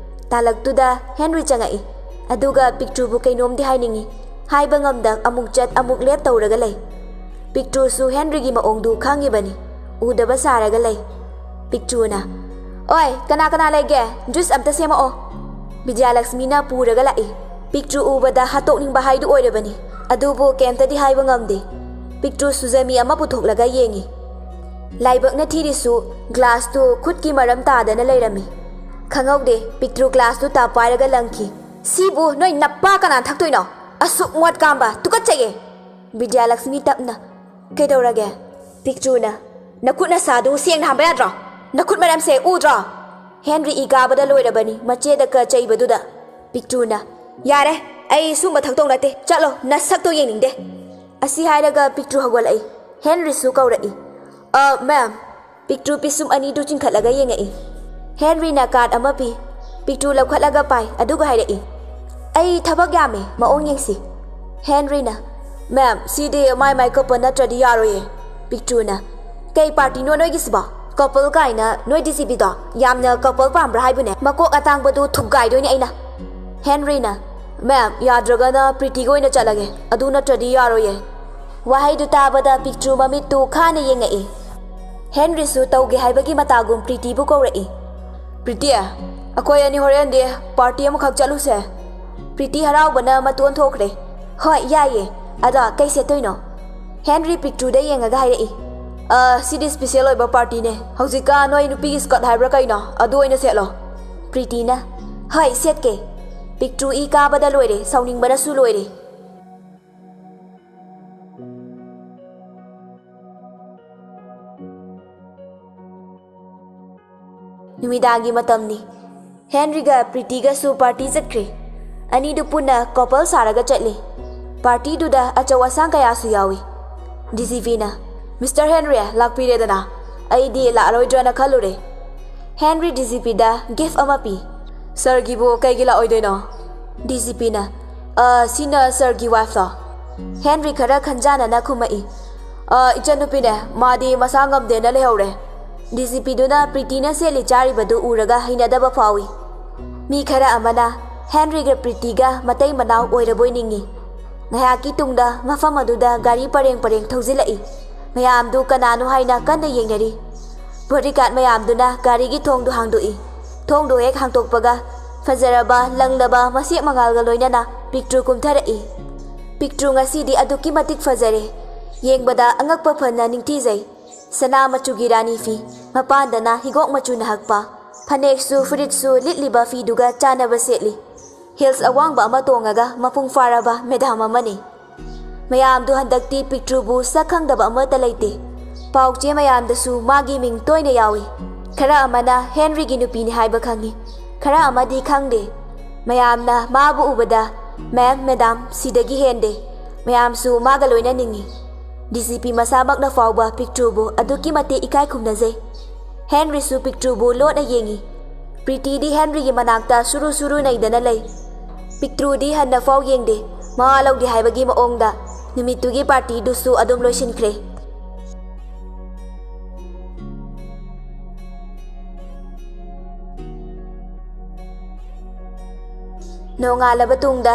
ꯇꯥꯂꯛꯇꯨꯗ ꯍꯦꯟꯔꯤ ꯆꯪꯉꯛꯏ꯫ ꯑꯗꯨꯒ ꯄꯤꯛꯇ꯭ꯔꯨꯕꯨ ꯀꯩꯅꯣꯝꯗꯤ ꯍꯥꯏꯅꯤꯡꯉꯤ꯫ ꯍꯥꯏꯕ ꯉꯝꯗ ꯑꯃꯨꯛ ꯆꯠ ꯑꯃꯨꯛ ꯂꯦꯞ ꯇꯧꯔꯒ ꯂꯩ꯫ ꯄꯤꯛꯇ꯭ꯔꯨꯁꯨ ꯍꯦꯟꯔꯤꯒꯤ ꯃꯑꯣꯡꯗꯨ ꯈꯪꯉꯤꯕꯅꯤ꯫ ꯎꯗꯕ ꯁꯥꯔꯒ ꯂꯩ꯫ ꯄꯤꯛꯇ꯭ꯔꯨꯅ, "ꯑꯣꯏ, ꯀꯅꯥ ꯀꯅꯥ ꯂꯩꯒꯦ? ꯖꯨꯏꯁ ꯑꯝꯇ ꯁꯦꯝꯃꯛꯑꯣ"꯫ ꯕꯤꯗ꯭ꯌꯥꯂꯛꯁꯃꯤꯅ ꯄꯨꯔꯒ ꯂꯥꯛꯏ꯫ ꯄꯤꯛꯇ꯭ꯔꯨ ꯎꯕꯗ ꯍꯥꯠꯇꯣꯛꯅꯤꯡꯕ ꯍꯥꯏꯗꯨ ꯑꯣꯏꯔꯕꯅꯤ꯫ ꯑꯗꯨꯕꯨ ꯀꯩꯝꯇꯗꯤ ꯍꯥꯏꯕ ꯉꯝꯗꯦ꯫ ꯄꯤꯛꯇ꯭ꯔꯨ ꯁꯨꯖꯃꯤ ꯑꯃ ꯄꯨꯊꯣꯛꯂꯒ ꯌꯦꯡꯉꯤ꯫ ꯂꯥꯏꯕꯛꯅ ꯊꯤꯔꯤꯁꯨ ꯒ꯭ꯂꯥꯁꯇꯨ ꯈꯨꯠꯀꯤ ꯃꯔꯝ ꯇꯥꯗꯅ ꯂꯩꯔꯝꯃꯤ꯫ ꯈꯪꯍꯧꯗꯦ, ꯄꯤꯛꯇ꯭ꯔꯨ ꯒ꯭ꯂꯥꯁꯇꯨ ꯇꯥꯞ ꯄꯥꯏꯔꯒ ꯂꯪꯈꯤ꯫ "ꯁꯤꯕꯨ ꯅꯣꯏ ꯅꯄꯥ ꯀꯅꯥꯅ ꯊꯛꯇꯣꯏꯅꯣ? ꯑꯁꯨꯛ ꯃꯣꯠ ꯀꯥꯝꯕ, ꯇꯨꯀꯠꯆꯩꯌꯦ!" ꯕꯤꯗ꯭ꯌꯥꯂꯛꯁꯃꯤ ꯇꯞꯅ, "ꯀꯩꯗꯧꯔꯒꯦ?" ꯄꯤꯛꯇ꯭ꯔꯨꯅ, "ꯅꯈꯨꯠ ꯅꯁꯥꯗꯨ ꯁꯦꯡꯅ ꯍꯥꯝꯕ ꯌꯥꯗ꯭ꯔꯣ? ꯅꯈꯨꯠ ꯃꯔꯝꯁꯦ ꯎꯗ꯭ꯔꯣ?" ꯍꯦꯟꯔꯤ ꯏ ꯀꯥꯕꯗ ꯂꯣꯏꯔꯕꯅꯤ, ꯃꯆꯦꯗ ꯀ ꯆꯩꯕꯗꯨꯗ꯫ ꯄꯤꯛꯇ꯭ꯔꯨꯅ, "ꯌꯥꯔꯦ, ꯑꯩ ꯁꯨꯝꯕ ꯊꯛꯇꯧ ꯅꯠꯇꯦ, ꯆꯠꯂꯣ, ꯅꯁꯛꯇꯣ ꯌꯦꯡꯅꯤꯡꯗꯦ"꯫ ꯑꯁꯤ ꯍꯥꯏꯔꯒ ꯄꯤꯛꯇ꯭ꯔꯨ ꯍꯧꯒꯠꯂꯛꯏ꯫ ꯍꯦꯟꯔꯤꯁꯨ ꯀꯧꯔꯛꯏ, "ꯑ, ꯃꯦꯝ"꯫ ꯄꯤꯛꯇ꯭ꯔꯨ ꯄꯤꯁꯨꯝ ꯑꯅꯤꯗꯨ ꯆꯤꯡꯈꯠꯂꯒ ꯌꯦꯡꯉꯛꯏ꯫ ꯍꯦꯟꯔꯤꯅ ꯀꯥꯔꯗ ꯑꯃ ꯄꯤ꯫ ꯄꯤꯛꯇ꯭ꯔꯨ ꯂꯧꯈꯠꯂꯒ ꯄꯥꯏ, ꯑꯗꯨꯒ ꯍꯥꯏꯔꯛꯏ, "ꯑꯩ ꯊꯕꯛ ꯌꯥꯝꯃꯤ, ꯃꯑꯣꯡ ꯌꯦꯡꯁꯤ"꯫ ꯍꯦꯟꯔꯤꯅ, "ꯃꯦꯝ, ꯁꯤꯗꯤ ꯃꯥꯏ ꯃꯥꯏ ꯀꯄꯜ ꯅꯠꯇ꯭ꯔꯗꯤ ꯌꯥꯔꯣꯏꯌꯦ"꯫ ꯄꯤꯛꯇ꯭ꯔꯨꯅ, "ꯀꯩ ꯄꯥꯔꯇꯤꯅꯣ ꯅꯣꯏꯒꯤꯁꯤꯕꯣ? ꯀꯄꯜ ꯀꯥꯏꯅ, ꯅꯣꯏ ꯗꯤ ꯖꯤ ꯄꯤꯗꯣ ꯌꯥꯝꯅ ꯀꯄꯜ ꯄꯥꯝꯕ꯭ꯔꯥ ꯍꯥꯏꯕꯅꯦ? ꯃꯀꯣꯛ ꯑꯇꯥꯡꯕꯗꯨ ꯊꯨꯒꯥꯏꯗꯣꯏꯅꯦ ꯑꯩꯅ"꯫ ꯍꯦꯟꯔꯤꯅ, "ꯃꯦꯝ, ꯌꯥꯗ꯭ꯔꯒꯅ ꯄ꯭ꯔꯤꯇꯤꯒ ꯑꯣꯏꯅ ꯆꯠꯂꯒꯦ, ꯑꯗꯨ ꯅꯠꯇ꯭ꯔꯗꯤ ꯌꯥꯔꯣꯏꯌꯦ"꯫ ꯋꯥꯍꯩꯗꯨ ꯇꯥꯕꯗ ꯄꯤꯛꯇ꯭ꯔꯨ ꯃꯃꯤꯠꯇꯨ ꯈꯥꯅ ꯌꯦꯡꯉꯛꯏ꯫ ꯍꯦꯟꯔꯤꯁꯨ ꯇꯧꯒꯦ ꯍꯥꯏꯕꯒꯤ ꯃꯇꯥꯒꯨꯝ ꯄ꯭ꯔꯤꯇꯤꯕꯨ ꯀꯧꯔꯛꯏ꯫ "ꯄ꯭ꯔꯤꯇꯤ, ꯑꯩꯈꯣꯏ ꯑꯅꯤ ꯍꯣꯔꯦꯟꯗꯤ ꯄꯥꯔꯇꯤ ꯑꯃꯈꯛ ꯆꯠꯂꯨꯁꯦ"꯫ ꯄ꯭ꯔꯤꯇꯤ ꯍꯔꯥꯎꯕꯅ ꯃꯇꯣꯟ ꯊꯣꯛꯈ꯭ꯔꯦ꯫ "ꯍꯣꯏ, ꯌꯥꯏꯌꯦ"꯫ ꯑꯗꯣ ꯀꯩ ꯁꯦꯠꯇꯣꯏꯅꯣ? ꯍꯦꯟꯔꯤ ꯄꯤꯛꯇ꯭ꯔꯨꯗ ꯌꯦꯡꯉꯒ ꯍꯥꯏꯔꯛꯏ꯫ "ꯑ, ꯁꯤꯗꯤ ꯁ꯭ꯄꯤꯁꯦꯜ ꯑꯣꯏꯕ ꯄꯥꯔꯇꯤꯅꯦ꯫ ꯍꯧꯖꯤꯛꯀꯥꯟ ꯅꯣꯏ ꯅꯨꯄꯤꯒꯤ ꯁ꯭ꯀꯔꯠ ꯍꯥꯏꯕ꯭ꯔꯥ ꯀꯩꯅꯣ, ꯑꯗꯨ ꯑꯣꯏꯅ ꯁꯦꯠꯂꯣ꯫" ꯄ꯭ꯔꯤꯇꯤꯅ, "ꯍꯣꯏ, ꯁꯦꯠꯀꯦ꯫" ꯄꯤꯛꯇ꯭ꯔꯨ ꯏ ꯀꯥꯕꯗ ꯂꯣꯏꯔꯦ, ꯁꯥꯎꯅꯤꯡꯕꯅꯁꯨ ꯂꯣꯏꯔꯦ꯫ ꯅꯨꯃꯤꯗꯥꯡꯒꯤ ꯃꯇꯝꯅꯤ꯫ ꯍꯦꯟꯔꯤꯒ ꯄ꯭ꯔꯤꯇꯤꯒꯁꯨ ꯄꯥꯔꯇꯤ ꯆꯠꯈ꯭ꯔꯦ꯫ ꯑꯅꯤꯗꯨ ꯄꯨꯟꯅ ꯀꯣꯄꯜ ꯁꯥꯔꯒ ꯆꯠꯂꯤ꯫ ꯄꯥꯔꯇꯤꯗꯨꯗ ꯑꯆꯧ ꯑꯁꯥꯡ ꯀꯌꯥꯁꯨ ꯌꯥꯎꯏ꯫ ꯗꯤ ꯖꯤ ꯄꯤꯅ, "ꯃꯤꯁꯇꯔ ꯍꯦꯟꯔꯤ, ꯂꯥꯛꯄꯤꯔꯦꯗꯅ꯫ ꯑꯩꯗꯤ ꯂꯥꯛꯑꯔꯣꯏꯗ꯭ꯔꯅ ꯈꯜꯂꯨꯔꯦ꯫" ꯍꯦꯟꯔꯤ ꯗꯤ ꯖꯤ ꯄꯤꯗ ꯒꯤꯐ ꯑꯃ ꯄꯤ꯫ "ꯁꯔꯒꯤꯕꯨ ꯀꯩꯒꯤ ꯂꯥꯛꯑꯣꯏꯗꯣꯏꯅꯣ?" ꯗꯤ ꯖꯤ ꯄꯤꯅ, "ꯑ, ꯁꯤꯅ ꯁꯔꯒꯤ ꯋꯥꯏꯐꯂꯣ?" ꯍꯦꯟꯔꯤ ꯈꯔ ꯈꯟꯖꯥꯅꯅ ꯈꯨꯝꯃꯛꯏ꯫ "ꯑ, ꯏꯆꯟꯅꯨꯄꯤꯅꯦ, ꯃꯥꯗꯤ ꯃꯁꯥ ꯉꯝꯗꯦꯅ ꯂꯩꯍꯧꯔꯦ꯫" ꯗꯤ ꯖꯤ ꯄꯤꯗꯨꯅ ꯄ꯭ꯔꯤꯇꯤꯅ ꯁꯦꯠꯂꯤ ꯆꯥꯔꯤꯕꯗꯨ ꯎꯔꯒ ꯍꯩꯅꯗꯕ ꯐꯥꯎꯏ꯫ ꯃꯤ ꯈꯔ ꯑꯃꯅ ꯍꯦꯟꯔꯤꯒ ꯄ꯭ꯔꯤꯇꯤꯒ ꯃꯇꯩ ꯃꯅꯥꯎ ꯑꯣꯏꯔꯕꯣꯏ ꯅꯤꯡꯏ꯫ ꯉꯥꯏꯍꯥꯛꯀꯤ ꯇꯨꯡꯗ ꯃꯐꯝ ꯑꯗꯨꯗ ꯒꯥꯔꯤ ꯄꯔꯦꯡ ꯄꯔꯦꯡ ꯊꯧꯖꯤꯜꯂꯛꯏ꯫ ꯃꯌꯥꯝꯗꯨ ꯀꯅꯥꯅꯣ ꯍꯥꯏꯅ ꯀꯟꯅ ꯌꯦꯡꯅꯔꯤ꯫ ꯕꯣꯗꯤꯒꯥꯔꯗ ꯃꯌꯥꯝꯗꯨꯅ ꯒꯥꯔꯤꯒꯤ ꯊꯣꯡꯗꯨ ꯍꯥꯡꯗꯣꯛꯏ꯫ ꯊꯣꯡꯗꯨ ꯍꯦꯛ ꯍꯥꯡꯗꯣꯛꯄꯒ ꯐꯖꯔꯕ, ꯂꯪꯂꯕ ꯃꯁꯦꯛ ꯃꯉꯥꯜꯒ ꯂꯣꯏꯅꯅ ꯄꯤꯛꯇ꯭ꯔꯨ ꯀꯨꯝꯊꯔꯛꯏ꯫ ꯄꯤꯛꯇ꯭ꯔꯨ ꯉꯁꯤꯗꯤ ꯑꯗꯨꯛꯀꯤ ꯃꯇꯤꯛ ꯐꯖꯔꯦ꯫ ꯌꯦꯡꯕꯗ ꯑꯉꯛꯄ ꯐꯅ ꯅꯤꯡꯊꯤꯖꯩ꯫ ꯁꯅꯥ ꯃꯆꯨꯒꯤ ꯔꯥꯅꯤ ꯐꯤ, ꯃꯄꯥꯟꯗꯅ ꯍꯤꯒꯣꯛ ꯃꯆꯨꯅ ꯍꯛꯄ꯫ ꯐꯅꯦꯛꯁꯨ ꯐꯨꯔꯤꯠꯁꯨ ꯂꯤꯠꯂꯤꯕ ꯐꯤꯗꯨꯒ ꯆꯥꯟꯅꯕ ꯁꯦꯠꯂꯤ꯫ ꯍꯤꯜꯁ ꯑꯋꯥꯡꯕ ꯑꯃ ꯇꯣꯡꯉꯒ ꯃꯄꯨꯡ ꯐꯥꯔꯕ ꯃꯦꯗꯥꯝ ꯑꯃꯅꯤ꯫ ꯃꯌꯥꯝꯗꯨ ꯍꯟꯗꯛꯇꯤ ꯄꯤꯛꯇ꯭ꯔꯨꯕꯨ ꯁꯛ ꯈꯪꯗꯕ ꯑꯃꯠꯇ ꯂꯩꯇꯦ꯫ ꯄꯥꯎ ꯆꯦ ꯃꯌꯥꯝꯗꯁꯨ ꯃꯥꯒꯤ ꯃꯤꯡ ꯇꯣꯏꯅ ꯌꯥꯎꯏ꯫ ꯈꯔ ꯑꯃꯅ ꯍꯦꯟꯔꯤꯒꯤ ꯅꯨꯄꯤꯅꯤ ꯍꯥꯏꯕ ꯈꯪꯏ, ꯈꯔ ꯑꯃꯗꯤ ꯈꯪꯗꯦ꯫ ꯃꯌꯥꯝꯅ ꯃꯥꯕꯨ ꯎꯕꯗ, "ꯃꯦꯝ, ꯃꯦꯗꯥꯝ, ꯁꯤꯗꯒꯤ ꯍꯦꯟꯗꯦ꯫" ꯃꯌꯥꯝꯁꯨ ꯃꯥꯒ ꯂꯣꯏꯅ ꯅꯤꯡꯏ꯫ ꯗꯤ ꯖꯤ ꯄꯤ ꯃꯁꯥꯃꯛꯅ ꯐꯥꯎꯕ ꯄꯤꯛꯇ꯭ꯔꯨꯕꯨ ꯑꯗꯨꯛꯀꯤ ꯃꯇꯤꯛ ꯏꯀꯥꯏ ꯈꯨꯝꯅꯖꯩ꯫ ꯍꯦꯟꯔꯤꯁꯨ ꯄꯤꯛꯇ꯭ꯔꯨꯕꯨ ꯂꯣꯠꯅ ꯌꯦꯡꯏ꯫ ꯄ꯭ꯔꯤꯇꯤꯗꯤ ꯍꯦꯟꯔꯤꯒꯤ ꯃꯅꯥꯛꯇ ꯁꯨꯔꯨ ꯁꯨꯔꯨ ꯅꯩꯗꯅ ꯂꯩ꯫ ꯄꯤꯛꯇ꯭ꯔꯨꯗꯤ ꯍꯟꯅ ꯐꯥꯎ ꯌꯦꯡꯗꯦ, ꯃꯋꯥ ꯂꯧꯗꯦ ꯍꯥꯏꯕꯒꯤ ꯃꯑꯣꯡꯗ꯫ ꯅꯨꯃꯤꯠꯇꯨꯒꯤ ꯄꯥꯔꯇꯤꯗꯨꯁꯨ ꯑꯗꯨꯝ ꯂꯣꯏꯁꯤꯟꯈ꯭ꯔꯦ꯫ ꯅꯣꯡꯉꯥꯜꯂꯕ ꯇꯨꯡꯗ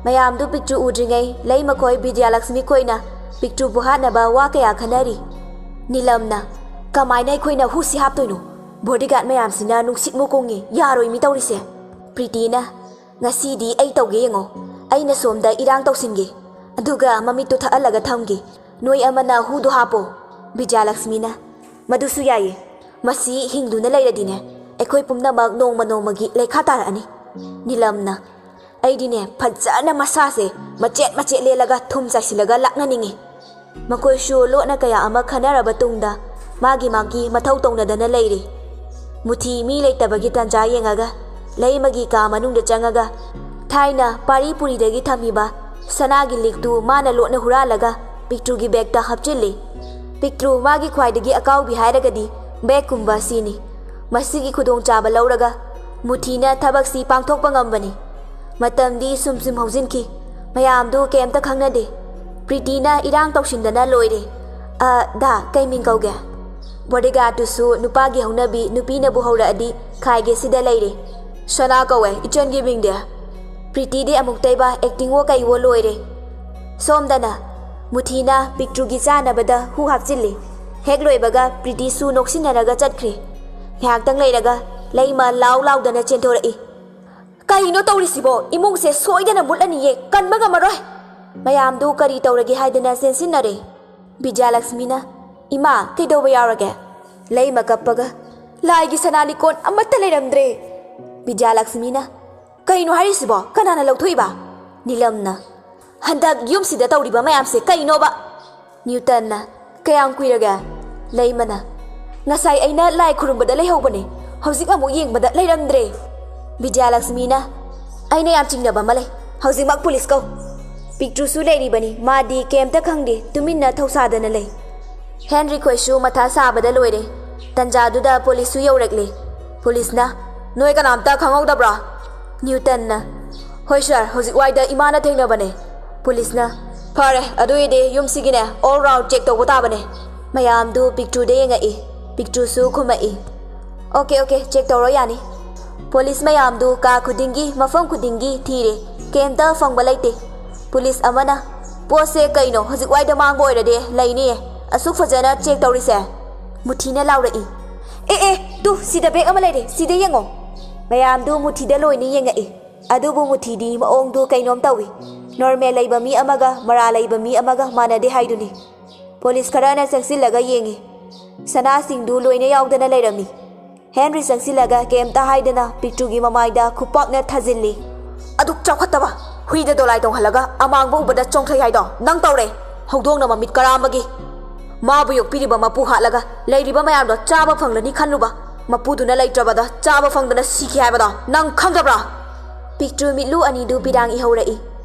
ꯃꯌꯥꯝꯗꯨ ꯄꯤꯛꯇ꯭ꯔꯨ ꯎꯗ꯭ꯔꯤꯉꯩ ꯂꯩꯃꯈꯣꯏ ꯕꯤꯗ꯭ꯌꯥꯂꯛꯁꯃꯤ ꯈꯣꯏꯅ ꯄꯤꯛꯇ꯭ꯔꯨꯕꯨ ꯍꯥꯠꯅꯕ ꯋꯥ ꯀꯌꯥ ꯈꯟꯅꯔꯤ꯫ ꯅꯤꯂꯝꯅ, "ꯀꯃꯥꯏꯅ ꯑꯩꯈꯣꯏꯅ ꯍꯨꯁꯤ ꯍꯥꯞꯇꯣꯏꯅꯣ? ꯕꯣꯗꯤꯒꯥꯔꯗ ꯃꯌꯥꯝꯁꯤꯅ ꯅꯨꯡꯁꯤꯠ ꯃꯨꯛ ꯀꯨꯡꯉꯤ, ꯌꯥꯔꯣꯏ ꯃꯤ ꯇꯧꯔꯤꯁꯦ꯫" ꯄ꯭ꯔꯤꯇꯤꯅ, "ꯉꯁꯤꯗꯤ ꯑꯩ ꯇꯧꯒꯦ ꯌꯦꯡꯉꯣ, ꯑꯩꯅ ꯁꯣꯝꯗ ꯏꯔꯥꯡ ꯇꯧꯁꯤꯟꯒꯦ꯫ ꯑꯗꯨꯒ ꯃꯃꯤꯠꯇꯨ ꯊꯛꯍꯜꯂꯒ ꯊꯝꯒꯦ꯫ ꯅꯣꯏ ꯑꯃꯅ ꯍꯨꯗꯨ ꯍꯥꯞꯄꯣ꯫ ꯕꯤꯖꯌꯂꯛꯁꯃꯤꯅ, "ꯃꯗꯨꯁꯨ ꯌꯥꯏꯌꯦ꯫ ꯃꯁꯤ ꯍꯤꯡꯗꯨꯅ ꯂꯩꯔꯗꯤꯅꯦ, ꯑꯩꯈꯣꯏ ꯄꯨꯝꯅꯃꯛ ꯅꯣꯡꯃ ꯅꯣꯡꯃꯒꯤ ꯂꯩꯈꯥ ꯇꯥꯔꯛꯑꯅꯤ꯫" ꯅꯤꯂꯝꯅ, "ꯑꯩꯗꯤꯅꯦ, ꯐꯖꯅ ꯃꯁꯥꯁꯦ ꯃꯆꯦꯠ ꯃꯆꯦꯠ ꯂꯦꯜꯂꯒ ꯊꯨꯝ ꯆꯥꯏꯁꯤꯜꯂꯒ ꯂꯥꯛꯅꯅꯤꯡꯉꯤ꯫" ꯃꯈꯣꯏꯁꯨ ꯂꯣꯠꯅ ꯀꯌꯥ ꯑꯃ ꯈꯟꯅꯔꯕ ꯇꯨꯡꯗ ꯃꯥꯒꯤ ꯃꯥꯒꯤ ꯃꯊꯧ ꯇꯧꯅꯗꯅ ꯂꯩꯔꯤ꯫ ꯃꯨꯊꯤ ꯃꯤ ꯂꯩꯇꯕꯒꯤ ꯇꯥꯟꯖꯥ ꯌꯦꯡꯉꯒ ꯂꯩꯃꯒꯤ ꯀꯥ ꯃꯅꯨꯡꯗ ꯆꯪꯉꯒ ꯊꯥꯏꯅ ꯄꯥꯔꯤ ꯄꯨꯔꯤꯗꯒꯤ ꯊꯝꯃꯤꯕ ꯁꯅꯥꯒꯤ ꯂꯤꯛꯇꯨ ꯃꯥꯅ ꯂꯣꯠꯅ ꯍꯨꯔꯥꯜꯂꯒ ꯄꯤꯛꯇ꯭ꯔꯨꯒꯤ ꯕꯦꯒꯇ ꯍꯥꯞꯆꯤꯜꯂꯤ꯫ ꯄꯤꯛꯇ꯭ꯔꯨ ꯃꯥꯒꯤ ꯈ꯭ꯋꯥꯏꯗꯒꯤ ꯑꯀꯥꯎꯕꯤ ꯍꯥꯏꯔꯒꯗꯤ ꯕꯦꯒꯀꯨꯝꯕ ꯑꯁꯤꯅꯤ꯫ ꯃꯁꯤꯒꯤ ꯈꯨꯗꯣꯡꯆꯥꯕ ꯂꯧꯔꯒ ꯃꯨꯊꯤꯅ ꯊꯕꯛꯁꯤ ꯄꯥꯡꯊꯣꯛꯄ ꯉꯝꯕꯅꯤ꯫ ꯃꯇꯝꯗꯤ ꯁꯨꯝ ꯁꯨꯝ ꯍꯧꯖꯤꯟꯈꯤ꯫ ꯃꯌꯥꯝꯗꯨ ꯀꯩꯝꯇ ꯈꯪꯅꯗꯦ꯫ ꯄ꯭ꯔꯤꯇꯤꯅ ꯏꯔꯥꯡ ꯇꯧꯁꯤꯟꯗꯅ ꯂꯣꯏꯔꯦ꯫ "ꯑ, ꯗꯥ, ꯀꯩ ꯃꯤꯡ ꯀꯧꯒꯦ?" ꯕꯣꯗꯤꯒꯥꯔꯗꯇꯨꯁꯨ ꯅꯨꯄꯥꯒꯤ ꯍꯧꯅꯕꯤ, ꯅꯨꯄꯤꯅꯕꯨ ꯍꯧꯔꯛꯑꯗꯤ ꯈꯥꯏꯒꯦ ꯁꯤꯗ ꯂꯩꯔꯦ꯫ "ꯁꯅꯥ ꯀꯧꯋꯦ, ꯏꯆꯟꯒꯤ ꯃꯤꯡꯗꯤ?" ꯄ꯭ꯔꯤꯇꯤꯗꯤ ꯑꯃꯨꯛꯇꯩꯕ ꯑꯦꯛꯇꯤꯡꯋꯣ ꯀꯩꯋꯣ ꯂꯣꯏꯔꯦ꯫ ꯁꯣꯝꯗꯅ ꯃꯨꯊꯤꯅ ꯄꯤꯛꯇ꯭ꯔꯨꯒꯤ ꯆꯥꯅꯕꯗ ꯍꯨ ꯍꯥꯞꯆꯤꯜꯂꯤ꯫ ꯍꯦꯛ ꯂꯣꯏꯕꯒ ꯄ꯭ꯔꯤꯇꯤꯁꯨ ꯅꯣꯛꯁꯤꯟꯅꯔꯒ ꯆꯠꯈ꯭ꯔꯦ꯫ ꯉꯥꯏꯍꯥꯛꯇꯪ ꯂꯩꯔꯒ ꯂꯩꯃ ꯂꯥꯎ ꯂꯥꯎꯗꯅ ꯆꯦꯟꯊꯣꯔꯛꯏ꯫ "ꯀꯩꯅꯣ ꯇꯧꯔꯤꯁꯤꯕꯣ? ꯏꯃꯨꯡꯁꯦ ꯁꯣꯏꯗꯅ ꯃꯨꯠꯂꯅꯤꯌꯦ, ꯀꯟꯕ ꯉꯝꯃꯔꯣꯏ!" ꯃꯌꯥꯝꯗꯨ ꯀꯔꯤ ꯇꯧꯔꯒꯦ ꯍꯥꯏꯗꯅ ꯆꯦꯟꯁꯤꯟꯅꯔꯦ꯫ ꯕꯤꯖꯌꯂꯛꯁꯃꯤꯅ, "ꯏꯃꯥ, ꯀꯩꯗꯧꯕ ꯌꯥꯎꯔꯒꯦ?" ꯂꯩꯃ ꯀꯞꯄꯒ, "ꯂꯥꯏꯒꯤ ꯁꯅꯥ ꯂꯤꯛꯀꯣꯟ ꯑꯃꯠꯇ ꯂꯩꯔꯝꯗ꯭ꯔꯦ!" ꯕꯤꯖꯌꯂꯛꯁꯃꯤꯅ, "ꯀꯩꯅꯣ ꯍꯥꯏꯔꯤꯁꯤꯕꯣ? ꯀꯅꯥꯅ ꯂꯧꯊꯣꯛꯏꯕ?" ꯅꯤꯂꯝꯅ, "ꯍꯟꯗꯛ ꯌꯨꯝꯁꯤꯗ ꯇꯧꯔꯤꯕ ꯃꯌꯥꯝꯁꯦ ꯀꯩꯅꯣꯕ?" ꯅ꯭ꯌꯨꯇꯟꯅ, "ꯀꯌꯥꯝ ꯀꯨꯏꯔꯒꯦ?" ꯂꯩꯃꯅ, "ꯉꯁꯥꯏ ꯑꯩꯅ ꯂꯥꯏ ꯈꯨꯔꯨꯝꯕꯗ ꯂꯩꯍꯧꯕꯅꯦ, ꯍꯧꯖꯤꯛ ꯑꯃꯨꯛ ꯌꯦꯡꯕꯗ ꯂꯩꯔꯝꯗ꯭ꯔꯦ꯫" ꯕꯤꯖꯌꯂꯛꯁꯃꯤꯅ, "ꯑꯩꯅ ꯌꯥꯝ ꯆꯤꯡꯅꯕ ꯑꯃ ꯂꯩ, ꯍꯧꯖꯤꯛꯃꯛ ꯄꯨꯂꯤꯁ ꯀꯧ꯫" ꯄꯤꯛꯇ꯭ꯔꯨꯁꯨ ꯂꯩꯔꯤꯕꯅꯤ, ꯃꯥꯗꯤ ꯀꯩꯝꯇ ꯈꯪꯗꯦ, ꯇꯨꯃꯤꯟꯅ ꯊꯧꯁꯥꯗꯅ ꯂꯩ꯫ ꯍꯦꯟꯔꯤ ꯈꯣꯏꯁꯨ ꯃꯊꯥ ꯁꯥꯕꯗ ꯂꯣꯏꯔꯦ꯫ ꯇꯟꯖꯥꯗꯨꯗ ꯄꯨꯂꯤꯁꯁꯨ ꯌꯧꯔꯛꯂꯦ꯫ ꯄꯨꯂꯤꯁꯅ, "ꯅꯣꯏ ꯀꯅꯥꯝꯇ ꯈꯪꯍꯧꯗꯕ꯭ꯔꯥ?" ꯅ꯭ꯌꯨꯇꯟꯅ, "ꯍꯣꯏ ꯁꯥꯔ, ꯍꯧꯖꯤꯛ ꯋꯥꯏꯗ ꯏꯃꯥꯅ ꯊꯦꯡꯅꯕꯅꯦ꯫" ꯄꯨꯂꯤꯁꯅ, "ꯐꯔꯦ, ꯑꯗꯨꯏꯗꯤ ꯌꯨꯝꯁꯤꯒꯤꯅꯦ ꯑꯣꯜ ꯔꯥꯎꯟ ꯆꯦꯛ ꯇꯧꯕ ꯇꯥꯕꯅꯦ꯫" ꯃꯌꯥꯝꯗꯨ ꯄꯤꯛꯇ꯭ꯔꯨꯗ ꯌꯦꯡꯉꯛꯏ꯫ ꯄꯤꯛꯇ꯭ꯔꯨꯁꯨ ꯈꯨꯝꯃꯛꯏ, "ꯑꯣꯀꯦ, ꯑꯣꯀꯦ, ꯆꯦꯛ ꯇꯧꯔꯣ, ꯌꯥꯅꯤ꯫" ꯄꯨꯂꯤꯁ ꯃꯌꯥꯝꯗꯨ ꯀꯥ ꯈꯨꯗꯤꯡꯒꯤ, ꯃꯐꯝ ꯈꯨꯗꯤꯡꯒꯤ ꯊꯤꯔꯦ, ꯀꯩꯝꯇ ꯐꯪꯕ ꯂꯩꯇꯦ꯫ ꯄꯨꯂꯤꯁ ꯑꯃꯅ, "ꯄꯣꯠꯁꯦ ꯀꯩꯅꯣ ꯍꯧꯖꯤꯛ ꯋꯥꯏꯗ ꯃꯥꯡꯕ ꯑꯣꯏꯔꯗꯤ ꯂꯩꯅꯤꯌꯦ, ꯑꯁꯨꯛ ꯐꯖꯅ ꯆꯦꯛ ꯇꯧꯔꯤꯁꯦ?" ꯃꯨꯊꯤꯅ ꯂꯥꯎꯔꯛꯏ, "ꯑꯦ, ꯑꯦ, ꯇꯨ, ꯁꯤꯗ ꯕꯦꯒ ꯑꯃ ꯂꯩꯔꯦ, ꯁꯤꯗ ꯌꯦꯡꯉꯣ꯫" ꯃꯌꯥꯝꯗꯨ ꯃꯨꯊꯤꯗ ꯂꯣꯏꯅ ꯌꯦꯡꯉꯛꯏ꯫ ꯑꯗꯨꯕꯨ ꯃꯨꯊꯤꯗꯤ ꯃꯑꯣꯡꯗꯨ ꯀꯩꯅꯣꯝ ꯇꯧꯏ꯫ ꯅꯣꯔꯃꯦꯜ ꯂꯩꯕ ꯃꯤ ꯑꯃꯒ ꯃꯔꯥ ꯂꯩꯕ ꯃꯤ ꯑꯃꯒ ꯃꯥꯟꯅꯗꯦ ꯍꯥꯏꯗꯨꯅꯤ꯫ ꯄꯨꯂꯤꯁ ꯈꯔꯅ ꯆꯪꯁꯤꯜꯂꯒ ꯌꯦꯡꯉꯤ꯫ ꯁꯅꯥꯁꯤꯡꯗꯨ ꯂꯣꯏꯅ ꯌꯥꯎꯗꯅ ꯂꯩꯔꯝꯃꯤ꯫ ꯍꯦꯟꯔꯤ ꯆꯪꯁꯤꯜꯂꯒ ꯀꯩꯝꯇ ꯍꯥꯏꯗꯅ ꯄꯤꯛꯇ꯭ꯔꯨꯒꯤ ꯃꯃꯥꯏꯗ ꯈꯨꯄꯥꯛꯅ ꯊꯥꯖꯤꯜꯂꯤ꯫ "ꯑꯗꯨꯛ ꯆꯥꯎꯈꯠꯇꯕ ꯍꯨꯏꯗ ꯗꯣꯂꯥꯏ ꯇꯣꯡꯍꯜꯂꯒ ꯑꯃꯥꯡꯕ ꯎꯕꯗ ꯆꯣꯡꯊꯩ ꯍꯥꯏꯗꯣ ꯅꯪ ꯇꯧꯔꯦ꯫ ꯍꯧꯗꯣꯡꯅ ꯃꯃꯤꯠ ꯀꯔꯥ ꯑꯃꯒꯤ꯫ ꯃꯥꯕꯨ ꯌꯣꯛꯄꯤꯔꯤꯕ ꯃꯄꯨ ꯍꯥꯠꯂꯒ ꯂꯩꯔꯤꯕ ꯃꯌꯥꯝꯗꯣ ꯆꯥꯕ ꯐꯪꯂꯅꯤ ꯈꯜꯂꯨꯕ꯫ ꯃꯄꯨꯗꯨꯅ ꯂꯩꯇ꯭ꯔꯕꯗ ꯆꯥꯕ ꯐꯪꯗꯅ ꯁꯤꯈꯤ ꯍꯥꯏꯕꯗꯣ ꯅꯪ ꯈꯪꯗꯕ꯭ꯔꯥ?" ꯄꯤꯛꯇ꯭ꯔꯨ ꯃꯤꯠꯂꯨ ꯑꯅꯤꯗꯨ ꯄꯤꯔꯥꯡ ꯏꯍꯧꯔꯛꯏ꯫